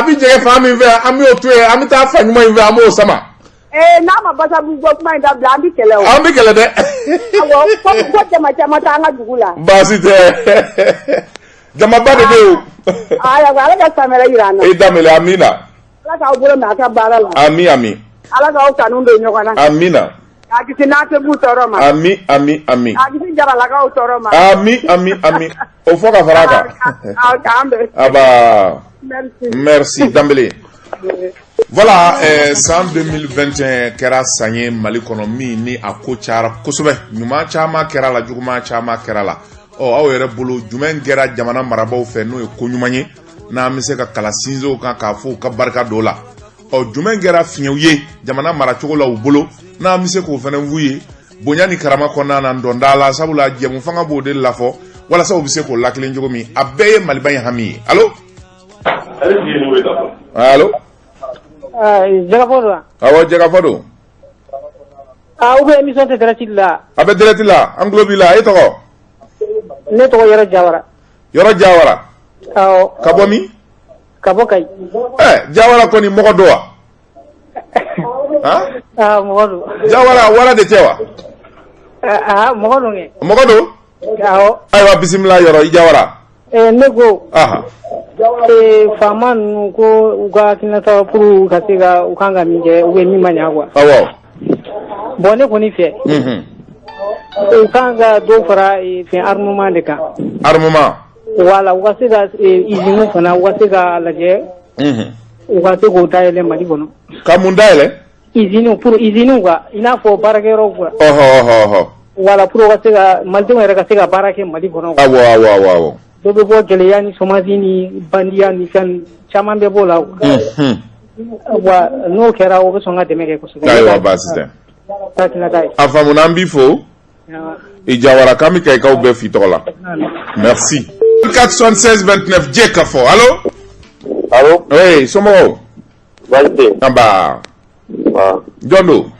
bɛ jɛgɛ fan min fɛ, an b'o to yen, an bɛ taa fa ɲuman in fɛ, an b'o sama. Ee, n'a ma Basabugu bɔ kuma in dabila, an bɛ kɛlɛ o. An bɛ kɛlɛ dɛ. Awɔ, ko jama caman t'an ka dugu la. Baasi tɛ. Jamaba de bɛ yen o. Ayiwa, Ala ka san wɛrɛ yira an na. I Danbele, amina. Ala k'aw bolo mɛn a ka baara la. Ami, ami. Ala k'aw kanu don ɲɔgɔn na. Amina. K'a kisi n'a tɛ b'u tɔɔrɔ ma. Ami, ami, ami. K'a kisi jaralakaw tɔɔrɔ ma. Ami, ami, ami. O fɔ ka fara a kan. K'an bɛn. Aba. Merci. Merci Danbele. Voilà, san 2021 kɛra san ye Mali kɔnɔ min ni a ko cayara kosɛbɛ. Ɲuman caman kɛra la, juguman caman kɛra la. Ɔ, aw yɛrɛ bolo, jumɛn kɛra jamana marabaaw fɛ n'o ye ko ɲuman ye, n'an bɛ se ka kala sinsin o kan k'a fɔ u ka barika dɔ la? Ɔ, jumɛn kɛra fiɲɛw ye jamana maracogo la u bolo, n'an bɛ se k'o fana f'u ye bonya ni karama kɔnɔna na, dɔn la? Sabula jɛmu fanga b'o de lafɔ walasa u bɛ se k'o lakilen cogo min. A bɛɛ ye Maliba in hami ye. Allo, allo. Jɛgɛfɔ don wa? Awɔ, Jɛgɛfɔ don. Ah, ou bien émission tɛ direct la? A bɛ direct la, an tulo b'i la. E tɔgɔ? Ne tɔgɔ Yɔrɔ Jawara. Yɔrɔ Jawara. Awɔ. Ka bɔ min? Ka bɔ Kayi. Ɛ, Jawara kɔni mɔgɔ don wa? Han? Ah, mɔgɔ don. Jawara wara de tɛ wa? Ah, mɔgɔ don kɛ. Mɔgɔ don? Awɔ. Ayiwa, bisimila Yɔrɔ i Jawara. Ne ko. Aha. Faama ninnu ko u ka hakilinata pour u ka se ka u kan ka min kɛ ou bien min ma ɲa quoi. Awɔ. Bon, ne kɔni fɛ. U kan ka dɔ fara fɛn armement de kan. Armement. Voilà, u ka se ka usine fana u ka se ka lajɛ. U ka se k'o dayɛlɛ Mali kɔnɔ. Ka mun dayɛlɛ? Usine pour usine quoi, i n'a fɔ baarakɛyɔrɔw quoi. Ɔhɔ ɔhɔ ɔhɔ. Voilà, pour u ka se ka malidenw yɛrɛ ka se ka baara kɛ Mali kɔnɔ. Awɔ awɔ awɔ awɔ. Dɔ bɛ bɔ gɛlɛya ni chômage ni bandiya ni fɛn caman bɛ b'o la. Wa n'o kɛra, o bɛ sɔn ka dɛmɛ kɛ kosɛbɛ. Ayiwa, baasi tɛ. Hakilinata ye. A faamuna, an b'i fo. I Jawara, k'an bɛ Kayikaw bɛɛ f'i tɔgɔ la. Merci. 4 76 29 jɛ ka fɔ. Allo? Allo? Oui, somɔgɔw? Baasi tɛ yen. Nba. Wa. Jɔn don?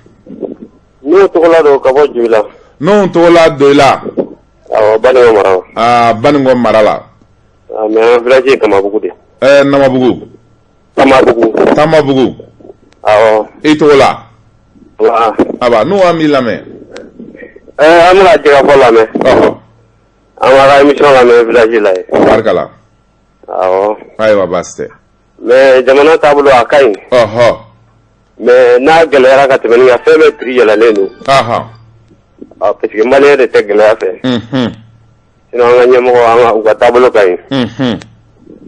N'o tɔgɔla don ka bɔ Joyila. N'o tɔgɔla Doyila. Awɔ, Banikɔ mara la. Aa, Banikɔ mara la. Ah, mais an village ye Kamabugu de. Ɛɛ, Namabugu. Tamabugu. Tamabugu. Awɔ. I tɔgɔ la? Wa. Aba, n'o an b'i lamɛn. Ɛɛ, an bɛna Jɛgɛfɔ lamɛn. Ɔhɔ. An b'a ka émission lamɛn village la yen. Barikala. Awɔ. Ayiwa, baasi tɛ. Mais jamana taabolo a ka ɲi. Ɔhɔ. Mais n'a gɛlɛyara ka tɛmɛ nin kan, fɛn bɛɛ prix yɛlɛlen don. Ah, parce que malien de tɛ gɛlɛya fɛ. Sinon an ka ɲɛmɔgɔ, an ka u ka taabolo ka ɲi.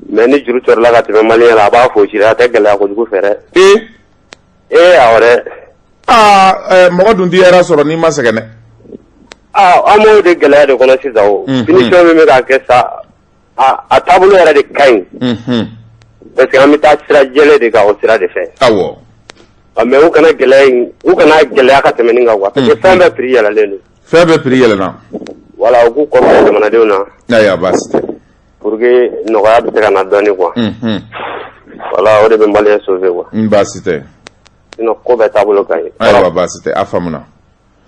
Mais ni juru cɔrila ka tɛmɛ malien la, a b'a fosi, a tɛ gɛlɛya kojugu fɛ dɛ. Ee. Ee, awɔ dɛ. Aa, ɛɛ, mɔgɔ dun t'i yɛrɛ sɔrɔ n'i ma sɛgɛn dɛ. Ah, an b'o de gɛlɛya de kɔnɔ sisan o. Finition min bɛ ka kɛ sa, a taabolo yɛrɛ de ka ɲi. Parce que an bɛ taa sira jɛlen de kan, o sira de fɛ. Awɔ. Ah, mais u kana gɛlɛya in, u kana gɛlɛya ka tɛmɛ nin kan quoi. Parce que fɛn bɛɛ prix yɛlɛlen don. Fɛn bɛɛ prix yɛlɛnna. Voilà, u k'u kɔfilɛ jamanadenw na. Ayiwa, baasi tɛ. Pour que nɔgɔya bɛ se ka na dɔɔnin quoi. Voilà, o de bɛ malien sauver quoi. N baasi tɛ. Sinon ko bɛɛ taabolo ka ɲi. Ayiwa, baasi tɛ, a faamuna.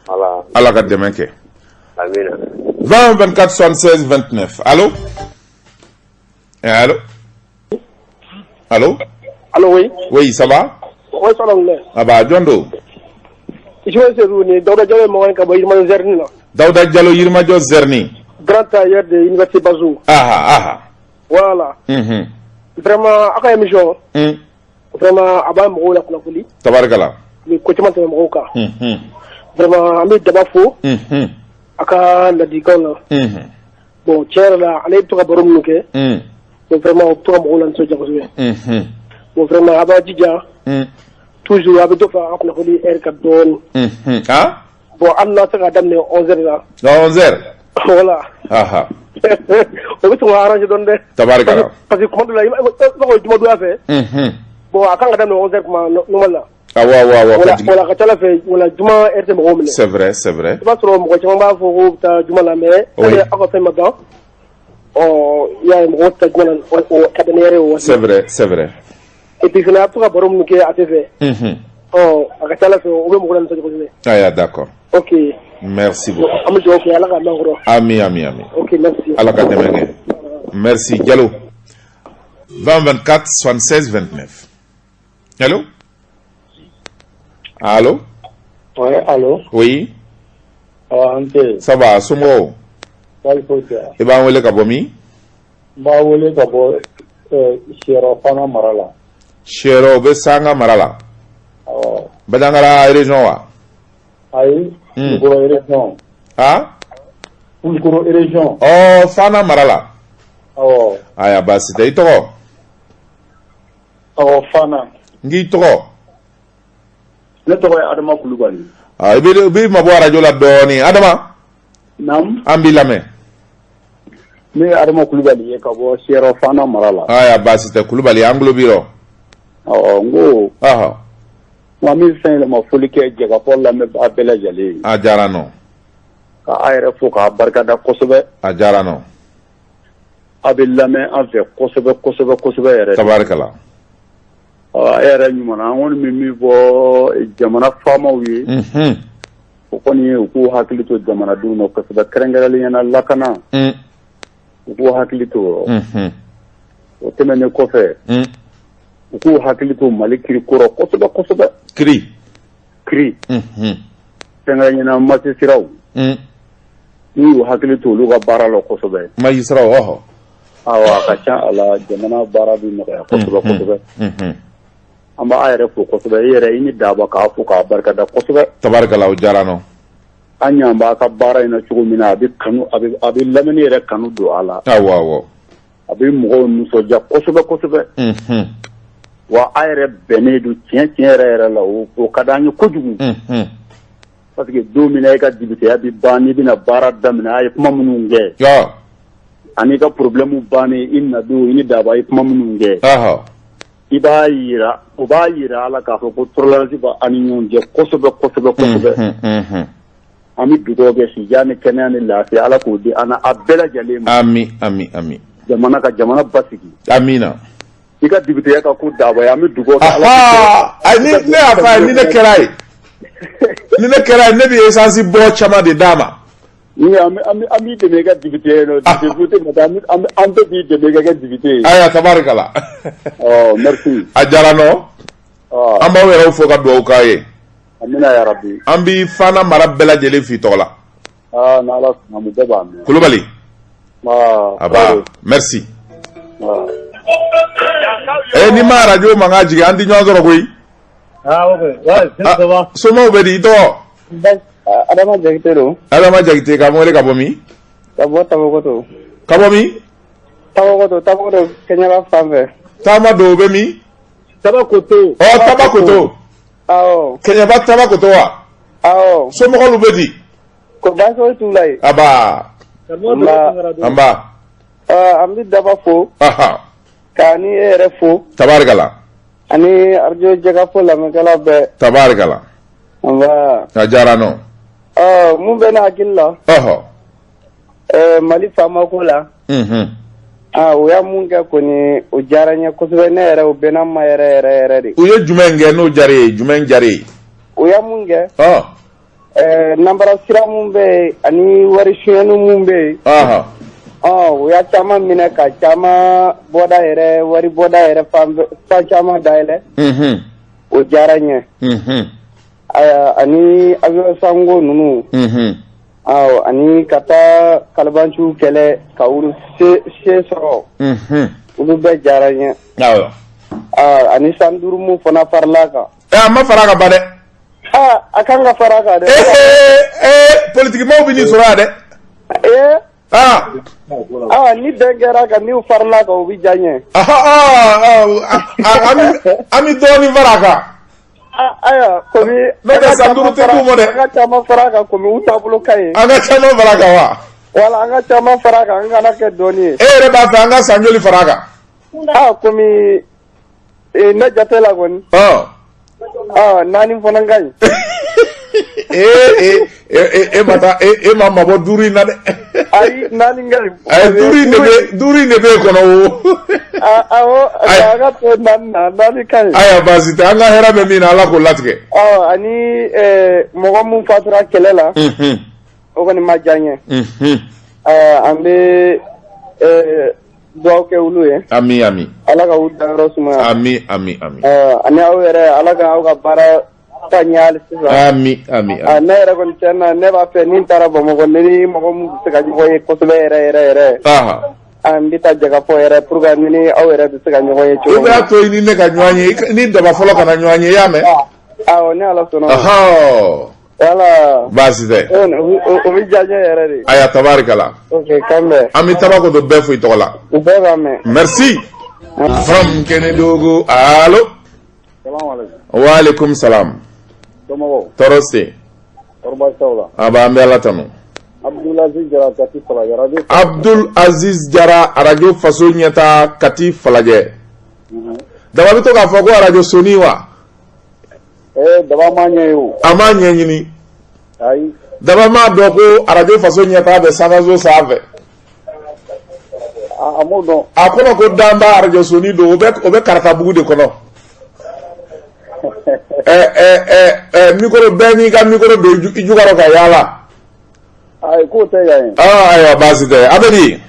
Voilà. Ala ka dɛmɛ kɛ. Amina. 20 24 76 29. Allô? Allô? Allô? Allô, oui. Oui, ça va? Oui, ça va. Ah bah, jɔn don? Ismaël Seydou ni Dawuda Jalo ye mɔgɔ ye ka bɔ Yirimajɔ Zɛrini na. Dawuda Jalo, Yirimajɔ Zɛrini. Grand tailleur de l'université Bazou. Aha, aha. Voilà. Vraiment, a ka émission. Vraiment, a b'a mɔgɔw la kunnafoni. Tabarikala. Ni ko caman tɛmɛ mɔgɔw kan. Vraiment, an bɛ Daba fo. A ka ladilikanw na. Bon, tiɲɛ yɛrɛ la, ale bɛ to ka baro minnu kɛ. Bon, vraiment, o bɛ to ka mɔgɔw la nisɔndiya kosɛbɛ. Bon, vraiment, a b'a jija. Toujours a bɛ dɔ fara a ka kunnafoni heure kan dɔɔnin. Ah? Bon, hali n'a tɛ ka daminɛ 11 heures la. 11 heures. Voilà. Aha. O bɛ sɔn ka arranger dɔɔnin dɛ. Tabarikala. Parce que kuma dɔ la, i b'a fɔ jumadonya fɛ. Bon, a kan ka daminɛ 11 heures kuma normal la. Awɔ awɔ awɔ. Voilà, voilà, ka ca ala fɛ, voilà, juma heure tɛ mɔgɔw minɛ. C'est vrai, c'est vrai. I b'a sɔrɔ mɔgɔ caman b'a fɔ k'u bɛ taa juma la, mais hali aw ka fɛn ma ban. Ɔ, i y'a ye, mɔgɔw tɛ taa juma la o ka bɛn ni heure ye o waati. C'est vrai, c'est vrai. Et puis fana, a bɛ to ka baro minnu kɛ a tɛ fɛ. Ɔ, a ka ca ala fɛ, o bɛ mɔgɔw la nisɔndiya kosɛbɛ. Aya, d'accord. Ok. Merci beaucoup. An bɛ dugawu kɛ, Ala k'a mɛn kɔrɔ. Ami, ami, ami. Ok, merci. Ala ka dɛmɛ kɛ. Merci Jalo. 20 24 76 29. Allô? Allô? Ouais, allô? Oui. Ah, an tɛ. Ça va, somɔgɔw? Basi foyi tɛ. I b'an wele ka bɔ min? N b'a wele ka bɔ Siyɔrɔ Fana mara la. Siyɔrɔ, o bɛ Sanga mara la. Awɔ. Bandiagara région wa? Ayi, Kulukɔrɔ région. Ah? Kulukɔrɔ région. Ɔ, Fana mara la. Awɔ. Aya, baasi tɛ. I tɔgɔ? Awɔ, Fana. N k'i tɔgɔ? Ne tɔgɔ ye Adama Kulubali. Ah, i bɛ mabɔ arajo la dɔɔnin. Adama? Naamu. An b'i lamɛn. Ne ye Adama Kulubali ye ka bɔ Siyɔrɔ Fana mara la. Aya, baasi tɛ Kulubali, an tulo b'i rɔ. Awɔ, n ko. Ɔhɔ. An bɛ fɛn yɛlɛma foli kɛ Jɛkafɔ lamɛnbaga bɛɛ lajɛlen ye. A diyara nɔ. Ka a yɛrɛ fo k'a barikada kosɛbɛ. A diyara nɔ. A bɛ lamɛn an fɛ kosɛbɛ kosɛbɛ kosɛbɛ yɛrɛ. Tabarikala. E yɛrɛ ɲuman na, an kɔni bɛ min fɔ jamana faamaw ye, o kɔni u k'u hakili to jamanadenw na kosɛbɛ, kɛrɛnkɛrɛnnenya la lakana, u k'u hakili to o rɔ. O tɛmɛnen kɔfɛ, u k'u hakili to Mali kiri ko rɔ kosɛbɛ kosɛbɛ. Kiri. Kiri. Kɛrɛnkɛrɛnnenya la magistratw. N'u y'u hakili to olu ka baara la kosɛbɛ. Magistratw, ɔhɔ. Awɔ, a ka ca a la, jamana baara bɛ nɔgɔya kosɛbɛ kosɛbɛ. An b'a yɛrɛ fo kosɛbɛ, i yɛrɛ i ni Daba k'a fo k'a barikada kosɛbɛ. Tabarikala, o diyara n nɔ. An ɲan b'a ka baara in na cogo min na, a bɛ kanu, a bɛ lamɛnni yɛrɛ kanu don a la. Awɔ awɔ. A bɛ mɔgɔw nisɔndiya kosɛbɛ kosɛbɛ. Wa a yɛrɛ bɛnnen don tiɲɛ tiɲɛ yɛrɛ yɛrɛ la, o ka di an ye kojugu. Parce que don min na e ka députéya bɛ ban, n'i bɛna baara daminɛ, a ye kuma minnu kɛ. Ani ka problème bannen, i na don, i ni Daba ye kuma minnu kɛ. I b'a yira, o b'a yira ala k'a fɔ ko tolérance b'a ni ɲɔgɔn cɛ kosɛbɛ kosɛbɛ kosɛbɛ. An bɛ dugawu kɛ, sijan ni kɛnɛya ni lafiya, Ala k'o di an a bɛɛ lajɛlen ma. Ami ami ami. Jamana ka jamana basigi. Amina. I ka députéya ka ko Daba ye, an bɛ dugawu kɛ. Ala. Ayi, ni ne y'a fɔ a ye, ni ne kɛra ye, ni ne kɛra ye, ne bɛ essence bɔ caman de d'a ma. Ni an b'i dɛmɛ i ka député ye nɔ, député an bɛɛ b'i dɛmɛ i ka kɛ député ye. Ayiwa, tabarikala. Ɔ, merci. A diyara nɔ. An b'aw yɛrɛw fo ka dugawu k'aw ye. Amina ya rabi. An b'i Fana mara bɛɛ lajɛlen f'i tɔgɔ la. Aa, n'Ala sɔnna, mu bɛɛ b'a mɛn. Kulubali. Aba, merci. Eh, n'i ma arajo mankan jigin, an tɛ ɲɔgɔn sɔrɔ koyi. Ah, ok. Ouais, ça va. Somaw bɛ di, i tɔgɔ? Adama Jakite don. Adama Jakite, k'an wele ka bɔ min? Ka bɔ Tabakoto. Ka bɔ min? Tabakoto, Tabakoto, Kɛɲɛba fan fɛ. Taama don, o bɛ min? Tabakoto. Ɔ, Tabakoto. Awɔ. Kɛɲɛba Tabakoto wa? Awɔ. Somɔgɔw bɛ di? Ko baasi foyi t'u la yen. Aba. Anba. An bɛ Daba fo. K'a ni e yɛrɛ fo. Tabarikala. Ani arajo Jɛkafɔ lamɛnkɛla bɛɛ. Tabarikala. Nba. A diyara nɔ. Ɔ, mun bɛ ne hakili la. Mali faama ko la. Aa, u y'a mun kɛ kɔni, o diyara n ye kosɛbɛ, ne yɛrɛ, o bɛnna n ma yɛrɛ yɛrɛ yɛrɛ de. U ye jumɛn kɛ n'o diyara e ye, jumɛn diyara e ye? U y'a mun kɛ. Nanbara sira mun bɛ yen ani wari suyɛnni mun bɛ yen. Ɔ, u y'a caman minɛ ka caman bɔda yɛrɛ, wari bɔda yɛrɛ fan caman dayɛlɛ. O diyara n ye. Ayiwa, ani avion sanko ninnu. Awɔ, ani ka taa kalabanciw kɛlɛ ka olu se sɔrɔ. Olu bɛɛ diyara n ye. Awɔ. Ani san 5 mun fana farala kan. A ma fara kan ban dɛ. Aa, a kan ka fara kan dɛ. Ee, politikimaw bɛ n'i sɔrɔ yan dɛ. Ee. Aa, ni bɛn kɛra kan, n'u farala kan, o bɛ diya n ye. An bɛ dɔɔnin fara a kan. Ayiwa, komi. N'o tɛ san 5 tɛ d'u ma dɛ. An ka caman fara a kan, komi u taabolo ka ɲi. An ka caman fara a kan wa? Wala, an ka caman fara a kan, an kana kɛ dɔɔnin ye. E yɛrɛ b'a fɛ an ka san joli fara a kan? Aa, komi ne jate la kɔni. Aa, 4 fana ka ɲi. Ee, e ma taa, e ma mabɔ 5 in na dɛ. Ayi, 4 ka ɲi. Ayi, 5 in de bɛ e kɔnɔ o. Awɔ, an ka to 4 na, 4 ka ɲi. Ayiwa, baasi tɛ, an ka hɛrɛ bɛ min na, Ala k'o latigɛ. Ɔ, ani mɔgɔ mun fatura kɛlɛ la. O kɔni ma diya n ye. An bɛ dugawu kɛ olu ye. Ami ami. Ala ka u dayɔrɔ sumaya. Ami ami ami. Ani aw yɛrɛ, Ala ka aw ka baara ta ɲɛ hali sisan. Ami ami. Ne yɛrɛ kɔni, tiɲɛ na, ne b'a fɛ ni n taara Bamakɔ, ne ni mɔgɔ min bɛ se ka ɲɔgɔn ye kosɛbɛ yɛrɛ yɛrɛ yɛrɛ. An bɛ taa Jɛkafɔ yɛrɛ pour que ni ni aw yɛrɛ bɛ se ka ɲɔgɔn ye cogo min na. I b'a to i ni ne ka ɲɔgɔn ye, ni Daba fɔlɔ kana ɲɔgɔn ye, i y'a mɛn? Awɔ, ni Ala sɔnna. Voilà. Baasi tɛ. O bɛ diya n ye yɛrɛ de. Ayiwa, tabarikala. Ok, k'an bɛn. An bɛ Tabakoto bɛɛ fo i tɔgɔ la. U bɛɛ b'a mɛn. Merci. From Kɛnɛdogo, allo. Wa aleykum salam. Somɔgɔw. Tɔɔrɔ se. Kɔri baasi t'aw la? A b'an bɛ Ala tanu. Abdul Aziz Jara, Kati Falajɛ, radio. Abdul Aziz Jara, arajo Faso ɲɛta, Kati Falajɛ. Daba bɛ to k'a fɔ ko arajo soni wa? Ee, Daba m'a ɲɛ ye o. A m'a ɲɛɲini. Ayi. Daba m'a dɔn ko arajo Faso ɲɛta bɛ sankaso sanfɛ. A m'o dɔn. A kɔnɔ ko danba arajo soni don, o bɛ Karatabugu de kɔnɔ. Ɛ micro, bɛɛ n'i ka micro don i jukɔrɔ ka yaala. Ayi, k'o tɛ yan ye. Aa, ayiwa, baasi tɛ. A bɛ di?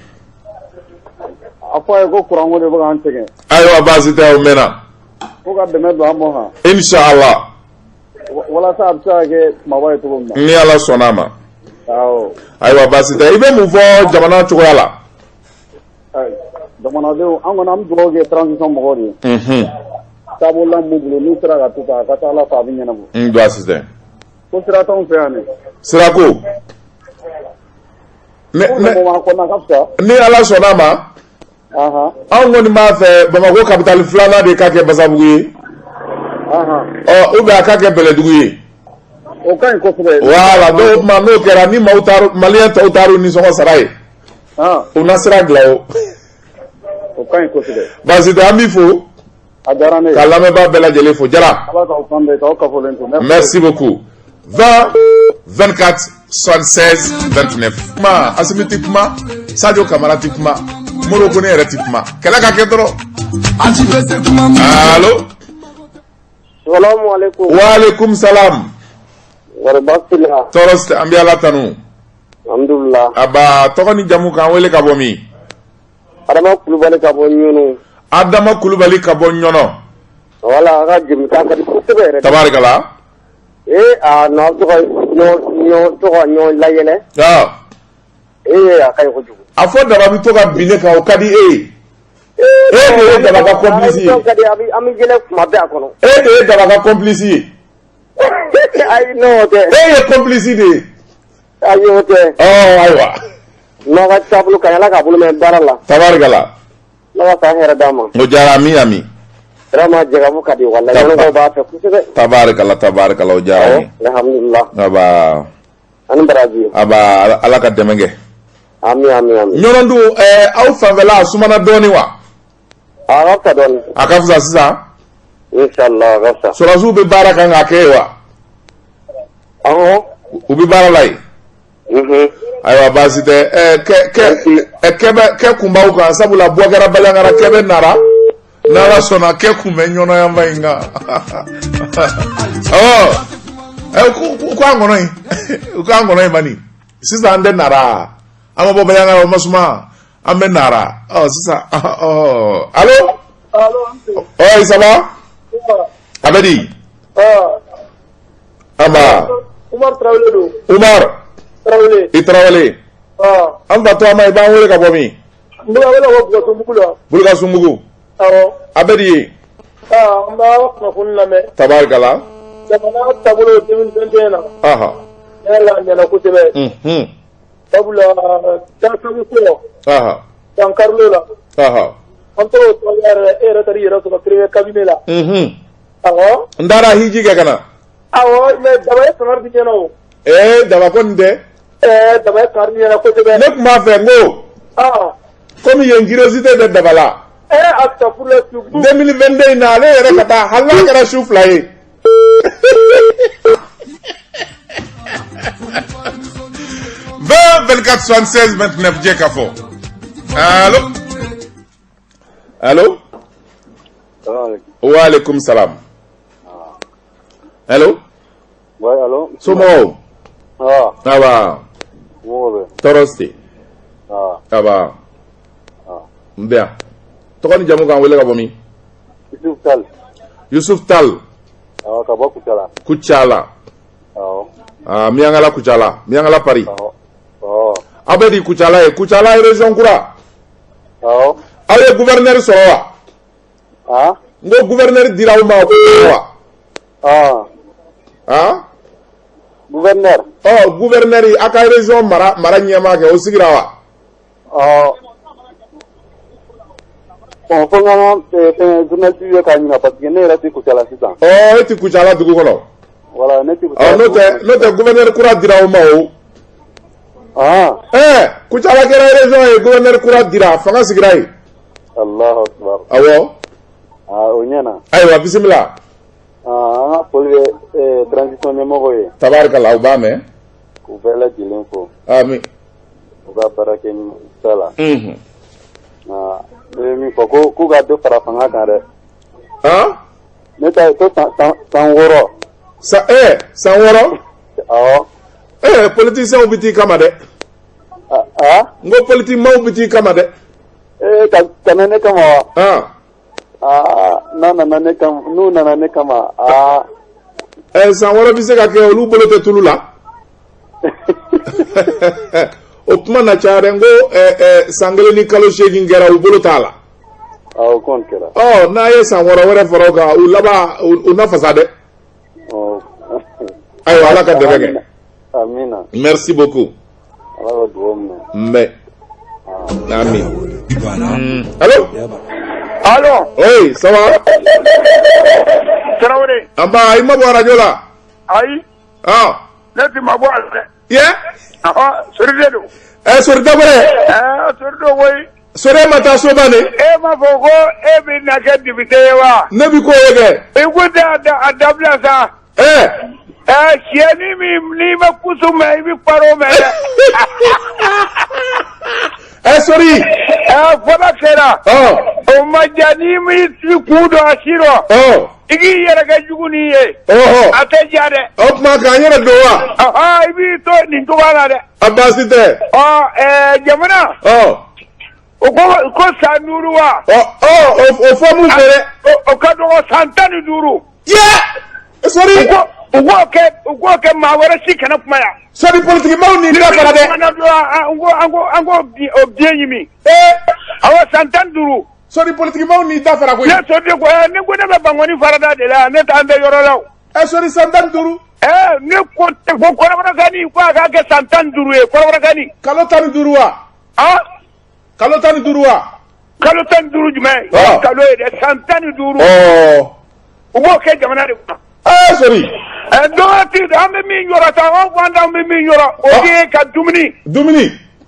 A fɔ a ye ko kuranko de bɛ k'an sɛgɛn. Ayiwa, baasi tɛ, o mɛnna. Ko ka dɛmɛ don an ma han. Inshallah. Walasa a bɛ se ka kɛ kumaba ye cogo min na. Ni Ala sɔnna a ma. Awɔ. Ayiwa, baasi tɛ. I bɛ mun fɔ jamana cogoya la? Jamanadenw, an kɔni, an bɛ dugawu kɛ transition mɔgɔw de ye. Taabolo min b'u bolo, n'u sera ka to kan, a ka ca Ala fɛ, a bɛ ɲɛnabɔ. N baasi tɛ. Ko sira t'anw fɛ yan dɛ. Sirako. Ni Ala sɔnna a ma. Anw kɔni b'a fɛ Bamakɔ capitale filanan de ka kɛ Basabugu ye. Ɔ, ou bien a ka kɛ Bɛlɛdugu ye. O ka ɲi kosɛbɛ. Voilà, donc o tuma n'o kɛra, ni maaw taara, maliyɛn tɔw taara u nisɔngɔ sara ye. U na sira dilan o. O ka ɲi kosɛbɛ. Baasi tɛ, an b'i fo. A diyara ne ye. Ka lamɛnbaa bɛɛ lajɛlen fo, Jara. Ala k'aw kan bɛn, k'aw kafolen to. Merci beaucoup. 20 24 76 29. Kuma, Asimi tɛ kuma, Sadio Kamara tɛ kuma, Modibo Kone yɛrɛ tɛ kuma. Kɛlɛ ka kɛ dɔrɔn. Allo. Salamu aleykum. Wa aleykum salam. Wari baasi la. Tɔɔrɔ si tɛ, an bɛ Ala tanu. Alhamdulillah. Aba, tɔgɔ ni jamu, k'an wele ka bɔ min? Adama Kulubali ka bɔ Ɲɔnɔ. Adama Kulubali ka bɔ Ɲɔnɔ. Wala, a ka jɛmukan ka di kosɛbɛ yɛrɛ. Tabarikala. Ee, a n'aw to ka ɲɔgɔn to ka ɲɔgɔn layɛlɛ. Ee, a ka ɲi kojugu. A fɔ daba bɛ to ka bin ne kan, o ka di e ye. E de ye daba ka complice ye. An bɛ yɛlɛ kuma bɛɛ a kɔnɔ. E de ye daba ka complice ye. Ayi, n'o tɛ. E ye complice de ye. Ayi, o tɛ. Ɔ, ayiwa. N'aw ka taabolo ka ɲi, Ala k'a bolo mɛn baara la. Tabarikala. Ala ka san hɛrɛ d'a ma. O diyara, ami ami. Vraiment, jɛkafu ka di walayi, ɲɔnɔkaw b'a fɛ kosɛbɛ. Tabarikala, tabarikala, o diyara n ye. Alhamdulillah. Aba. Ani baraji. Aba, Ala ka dɛmɛ kɛ. Ami ami ami. Ɲɔnɔ dun, aw fanfɛla a sumana dɔɔni wa? A ka fisa dɔɔni. A ka fisa sisan? Inshallah, a ka fisa. Sɔrɔdasiw bɛ baara kan ka kɛ wa? Ɔhɔn. U bɛ baara la yen? Ayiwa, baasi tɛ. Kɛ kun b'aw kan, sabula bɔ kɛra Baliangara, kɛ bɛ Nara. N'Ala sɔnna, kɛ kun bɛ Ɲɔnɔ yanfan in kan. Ɔ, u k'an kɔnɔ yen, u k'an kɔnɔ yen bani. Sisan an tɛ Nara, an ma bɔ Baliangara, o ma suma, an bɛ Nara. Ɔ, sisan, ɔ, allo. Ɔ, ça va? A bɛ di? Aba. Umar Tarawele don. Umar. Tarawele. I Tarawele. An fa tɔgɔma, i b'an wele ka bɔ min? N bɛ wele ka bɔ Bulukasunbugu la. Bulukasunbugu. Awɔ. A bɛ di yen? An b'a kunnafoni lamɛn. Tabarikala. Jamana taabolo 2021 na. Tiɲɛ la, a ɲɛna kosɛbɛ. Sabula tasabu ko. Dankarilo la. An tora o tɔgɔ yɛrɛ, e yɛrɛ taara i yɛrɛ sɔrɔ premier cabinet la. Awɔ. N taara hiji kɛ ka na. Awɔ, mais daba ye kangari di ɲɛna o. Ee, daba ko nin tɛ. Ɛɛ, daba ye kangari di ɲɛna kosɛbɛ. Ne tun b'a fɛ n ko. Komi yen curiosité bɛ daba la. Ɛɛ, astafurula. 2022 in na, ale yɛrɛ ka taa, hali n'a kɛra su 2 ye. 20 24 76 29, jɛ ka fɔ. Allo. Allo. Wa alaikum salam. Allo. Ouais, allo. Somɔgɔw? Ah. Aba. Mɔgɔ bɛ. Tɔɔrɔ si tɛ. Ah. Aba. N bɛ yan. Tɔgɔ ni jamu, k'an wele ka bɔ min? Yusuf Tal. Yusuf Tal. Awɔ, ka bɔ Kucala. Kucala. Awɔ. Ah, Miyankala Kucala, Miyankala Paris. Awɔ. Awɔ. Aw bɛ di Kucala ye, Kucala région kura. Awɔ. Aw ye gouverneur sɔrɔ wa? Ah. N ko gouverneur dira aw ma wa? Ah. Ah? Gouverneur. Ɔ, gouverneur, a ka région mara ɲɛmaa kɛ, o sigira wa? Ɔ. Bon, fo n ka fɛn journaliste ye k'a ɲininka, parce que ne yɛrɛ tɛ Kucala sisan. Ɔ, e tɛ Kucala dugu kɔnɔ. Voilà, ne tɛ Kucala. Ɔ, n'o tɛ gouverneur kura dira aw ma o. Ah. Ɛɛ, Kucala kɛra région ye, gouverneur kura dira, fanga sigira yen. Allahu akbar. Awɔ. Ah, o ɲɛna. Ayiwa, bisimila. Ah, an ka foli bɛ transition ɲɛmɔgɔw ye. Tabarikala, u b'a mɛn. K'u bɛɛ lajɛlen fo. Ami. U ka baara kɛ ɲuman la. Ah, ne bɛ min fɔ, ko k'u ka dɔ fara fanga kan dɛ. Han? Ne ta ye ko san 6. San 6? Awɔ. Politiciens bɛ t'i kama dɛ. N ko politikimaw bɛ t'i kama dɛ. Ka na ne kama wa? N'a nana ne kama, n'u nana ne kama, San 6 bɛ se ka kɛ olu bolo tɛ tulu la. O kuma na caya dɛ, n ko san 1 ni kalo 8 kɛra u bolo t'a la. Awɔ, kɔni kɛra. N'a ye san 6 wɛrɛ fara o kan, u laban u na fasa dɛ. Ayiwa, Ala ka dɛmɛ kɛ. Amina. Merci beaucoup. Ala ka dugawu minɛ. N bɛ. Amin. Allô? Allô? Oui, ça va? Tarawele. Anba, i ma bɔ radio la? Ayi. Ne ti ma bɔ a la dɛ. Ye? Sori de don. Sori Dabɔrɛ. Sori don koyi. Sori ma taa soba de. E m'a fɔ ko e bɛ na kɛ député ye wa? Ne bi k'o ye kɛ. I ko tɛ a dabila sa. Siyɛni min n'i ma kusu mɛn i bɛ paro mɛn dɛ. Sori. Fɔlɔ kɛra. O ma diya n'i m'i kun don a si rɔ. I k'i yɛrɛ kɛ jugu nin ye. A tɛ diya dɛ. O tuma k'an yɛrɛ don wa? I b'i to nin cogoya la dɛ. A baasi tɛ. Jamana. O ko san 5 wa? O fɔ mun fɛ dɛ. O ka dɔgɔ san 15. Yɛ! Sori. U k'o kɛ maa wɛrɛ si kana kuma yan. Sori politikimaw ni da fara dɛ. An k'o biɲɛ ɲimi. Awɔ, san 15. Sori politikimaw ni da fara koyi. Ne sori ko ne ko ne bɛ Bankoni farada de la, ne t'an bɛ yɔrɔ la o. Sori san 15. Ne ko kɔrɔbɔrɔkani ko a k'a kɛ san 15 ye, kɔrɔbɔrɔkani. Kalo 15 wa? Kalo 15 wa? Kalo 15 jumɛn? Kalo ye dɛ, san 15. U b'o kɛ jamana de kɔnɔ. Sori. Dɔgɔti an bɛ min yɔrɔ ta, anw fantanw bɛ min yɔrɔ, o de ye ka dumuni. Dumuni.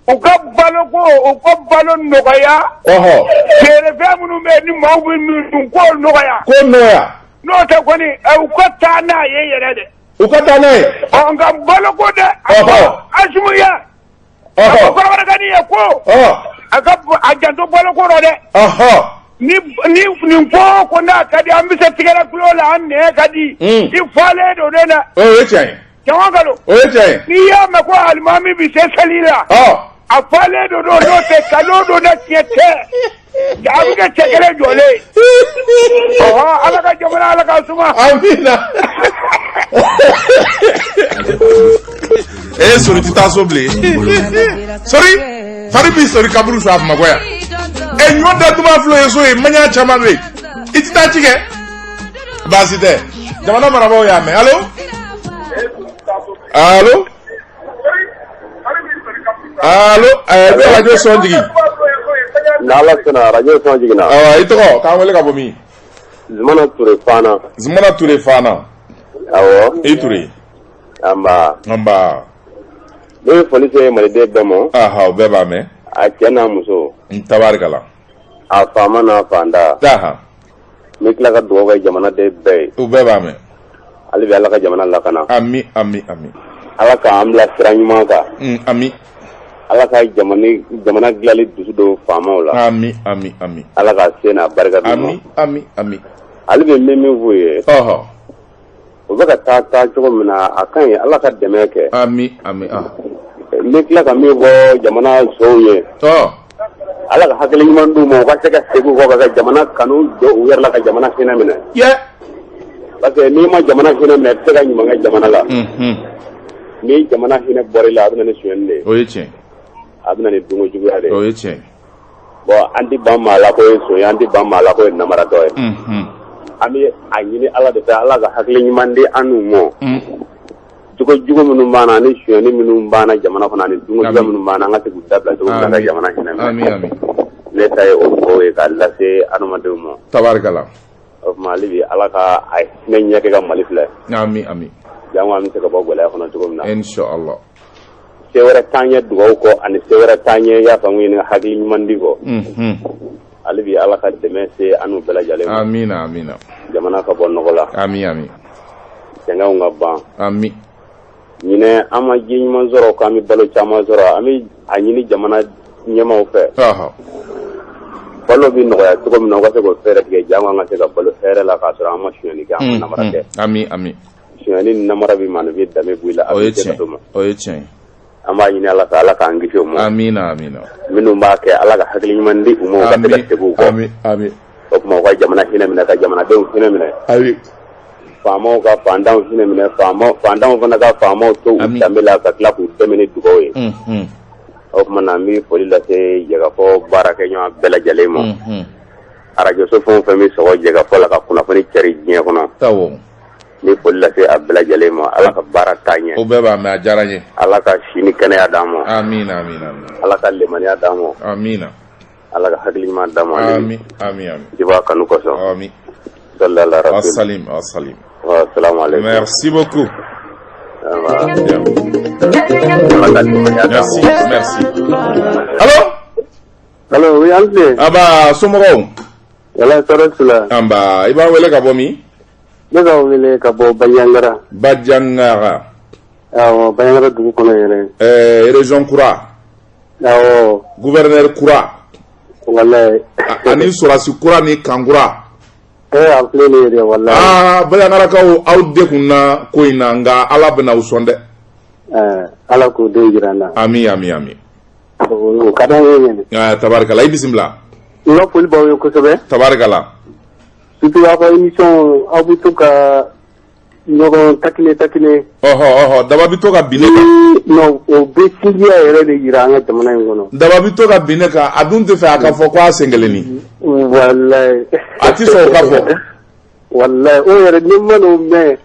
U ka balo ko, u ka balo nɔgɔya. Feerefɛn minnu bɛ yen ni maaw bɛ min dun, k'o nɔgɔya. K'o nɔgɔya. N'o tɛ kɔni, u ka taa n'a ye yɛrɛ dɛ. U ka taa n'a ye. Nka balo ko dɛ. Asumuya. A ko kɔrɔbɔrɔkani ye ko. A ka a janto balo ko rɔ dɛ. Ni nin ko ko n'a ka di, an bɛ se tigɛrɛ kulo la, an nɛn ka di. I falen don ne na. O ye tiɲɛ ye. Jama kalo. O ye tiɲɛ ye. N'i y'a mɛn ko alimami bɛ se seli la. A falen don n'o tɛ kalo don na tiɲɛ tɛ. A bɛ kɛ cɛ kelen jɔlen ye. Ala ka jamana, Ala ka suma. Amina. Sori ti taa so bilen. Sori fari b'i sori kaburu sa Bamakɔ yan. Ɲɔ da duman filɛ ye so ye, maɲa caman bɛ yen. I ti taa ci kɛ. Baasi tɛ. Jamana marabaaw y'a mɛn. Allo? Allo? Allo? I bɛ radio son jigin. N'Ala sɔnna, radio son jiginna. Awɔ, i tɔgɔ k'an wele ka bɔ min? Zumana Ture Fana. Zumana Ture Fana. Awɔ. I Ture. Anba. Anba. Ne bɛ foli se maliden bɛɛ ma. O bɛɛ b'a mɛn. A cɛ n'a muso. Tabarikala. A faama n'a fantan. N bɛ tila ka dugawu kɛ jamanaden bɛɛ ye. U bɛɛ b'a mɛn. Hali bi Ala ka jamana lakana. Ami ami ami. Ala k'an bila sira ɲuman kan. Ami. Ala ka jamana dilanli dusu don faamaw la. Ami ami ami. Ala ka se n'a barika d'u ma. Ami ami ami. Hali bi n bɛ min f'u ye. O bɛ ka taa cogo min na, a ka ɲi, Ala ka dɛmɛ kɛ. Ami ami. N bɛ tila ka min fɔ jamana sow ye. Ala ka hakili ɲuman d'u ma, u ka se ka segin u kɔ ka jamana kanu jɔ u yɛrɛ la, ka jamana hinɛ minɛ. Parce que n'i ma jamana hinɛ minɛ, i tɛ se ka ɲuman kɛ jamana la. Ni jamana hinɛ bɔra i la, a bɛ na ni sonyɛni de ye. O ye tiɲɛ. A bɛ na ni dunko juguya de ye. O ye tiɲɛ. Bon, an tɛ ban maa la ko ye son ye, an tɛ ban maa la ko ye namaratɔ ye. An bɛ a ɲini Ala de fɛ, Ala ka hakili ɲuman di an n'u ma. Jogo jugu minnu b'an na, ani sonyɛni minnu b'an na jamana kɔnɔ, ani dunko juguya minnu b'an na, an ka se k'u dabila cogo min na ka jamana hinɛ minɛ. Ami ami. Ne ta ye o mɔgɔw ye k'a lase adamadenw ma. Tabarikala. O tuma hali bi Ala ka a hinɛ ɲɛ kɛ ka Mali filɛ. Ami ami. Jango an bɛ se ka bɔ gɛlɛya kɔnɔ cogo min na. Inshallah. Se wɛrɛ t'an ɲɛ dugawu kɔ, ani se wɛrɛ t'an ɲɛ y'a faamu ɲini hakili ɲuman di kɔ. Hali bi Ala ka dɛmɛ se an n'u bɛɛ lajɛlen ma. Amina amina. Jamana ka bɔ nɔgɔ la. Ami ami. Sɛgɛnw ka ban. Ami. Ɲinɛ an ma ji ɲuman sɔrɔ, k'an bɛ balo caman sɔrɔ, an bɛ a ɲini jamana ɲɛmaaw fɛ. Balo Balo bɛ nɔgɔya cogo min na, u ka se k'o fɛɛrɛ tigɛ, jango an ka se ka balo hɛrɛ la k'a sɔrɔ an ma sonyali kɛ, an ma namara kɛ. Ami, ami. Sonyali ni namara bɛ maaninfin danbe bɔ i la, a O ye bɛ se ka tiɲɛ to ma. O ye tiɲɛ ye. An b'a ɲini Ala fɛ, Ala k'an kisi o ma. Amina, amina. Minnu b'a kɛ, Ala ka hakili ɲuman di u ma, u ka se ka segin u kɔ. Ami, ami. O tuma u ka jamana hinɛ minɛ, ka jamanadenw hinɛ minɛ. Ami. Faamaw ka faantanw hinɛ minɛ, faamaw, faantanw fana ka faamaw to u danbe la, ka tila k'u dɛmɛ ni dugawu ye. O tuma na, an bɛ foli lase Jɛkafɔ baarakɛɲɔgɔn bɛɛ lajɛlen ma. Arajoso fɛn o fɛn bɛ sɔgɔ Jɛkafɔ la ka kunnafoni cari diɲɛ kɔnɔ. N bɛ foli lase a bɛɛ lajɛlen ma. Ala ka baara taa ɲɛ. O bɛɛ b'a mɛn, a diyara n ye. Ala ka si ni kɛnɛya d'an ma. Amina, amina. Ala ka lemaniya d'an ma. Amina. Ala ka hakili ɲuman d'an ma. Ami, ami, ami. I b'a kanu kosɔn. Ami. Sallallahu alaihi wa sallam. Salim, salim. Assalamu alaikum. Merci beaucoup. Merci, merci. Allô? Allo, oui, an tile. Aba, somɔgɔw? Wala, tɔɔrɔ t'u la. Anba, i b'an wele ka bɔ min? Ne b'aw wele ka bɔ Bandiagara. Bandiagara. Awɔ, Bandiagara dugu kɔnɔ yɛrɛ. Région kura. Awɔ. Gouverneur kura. Walayi. Ani sɔrɔdasi kura ni camp kura. A filɛ nin ye dɛ, walayi. Aa, Bandiagarakaw, aw degunna ko in na, nka Ala bɛna aw sɔn dɛ. Ala k'o den jira an na. Ami, ami, ami. O ka d'an ye ɲɛnɛ. Ah, tabarikala, i bisimila. N ka foli b'aw ye kosɛbɛ. Tabarikala. Surtout aw ka émission, aw bɛ to ka ɲɔgɔn taquiner taquiner. Ɔhɔ ɔhɔ, daba bɛ to ka bin ne kan. Non, o bɛ sinjiya yɛrɛ de yira an ka jamana in kɔnɔ. Daba bɛ to ka bin ne kan, a dun tɛ fɛ a ka fɔ ko a sen kelenni. Walayi. A ti sɔn o ka fɔ. Walayi, o yɛrɛ ni ma n'o mɛn.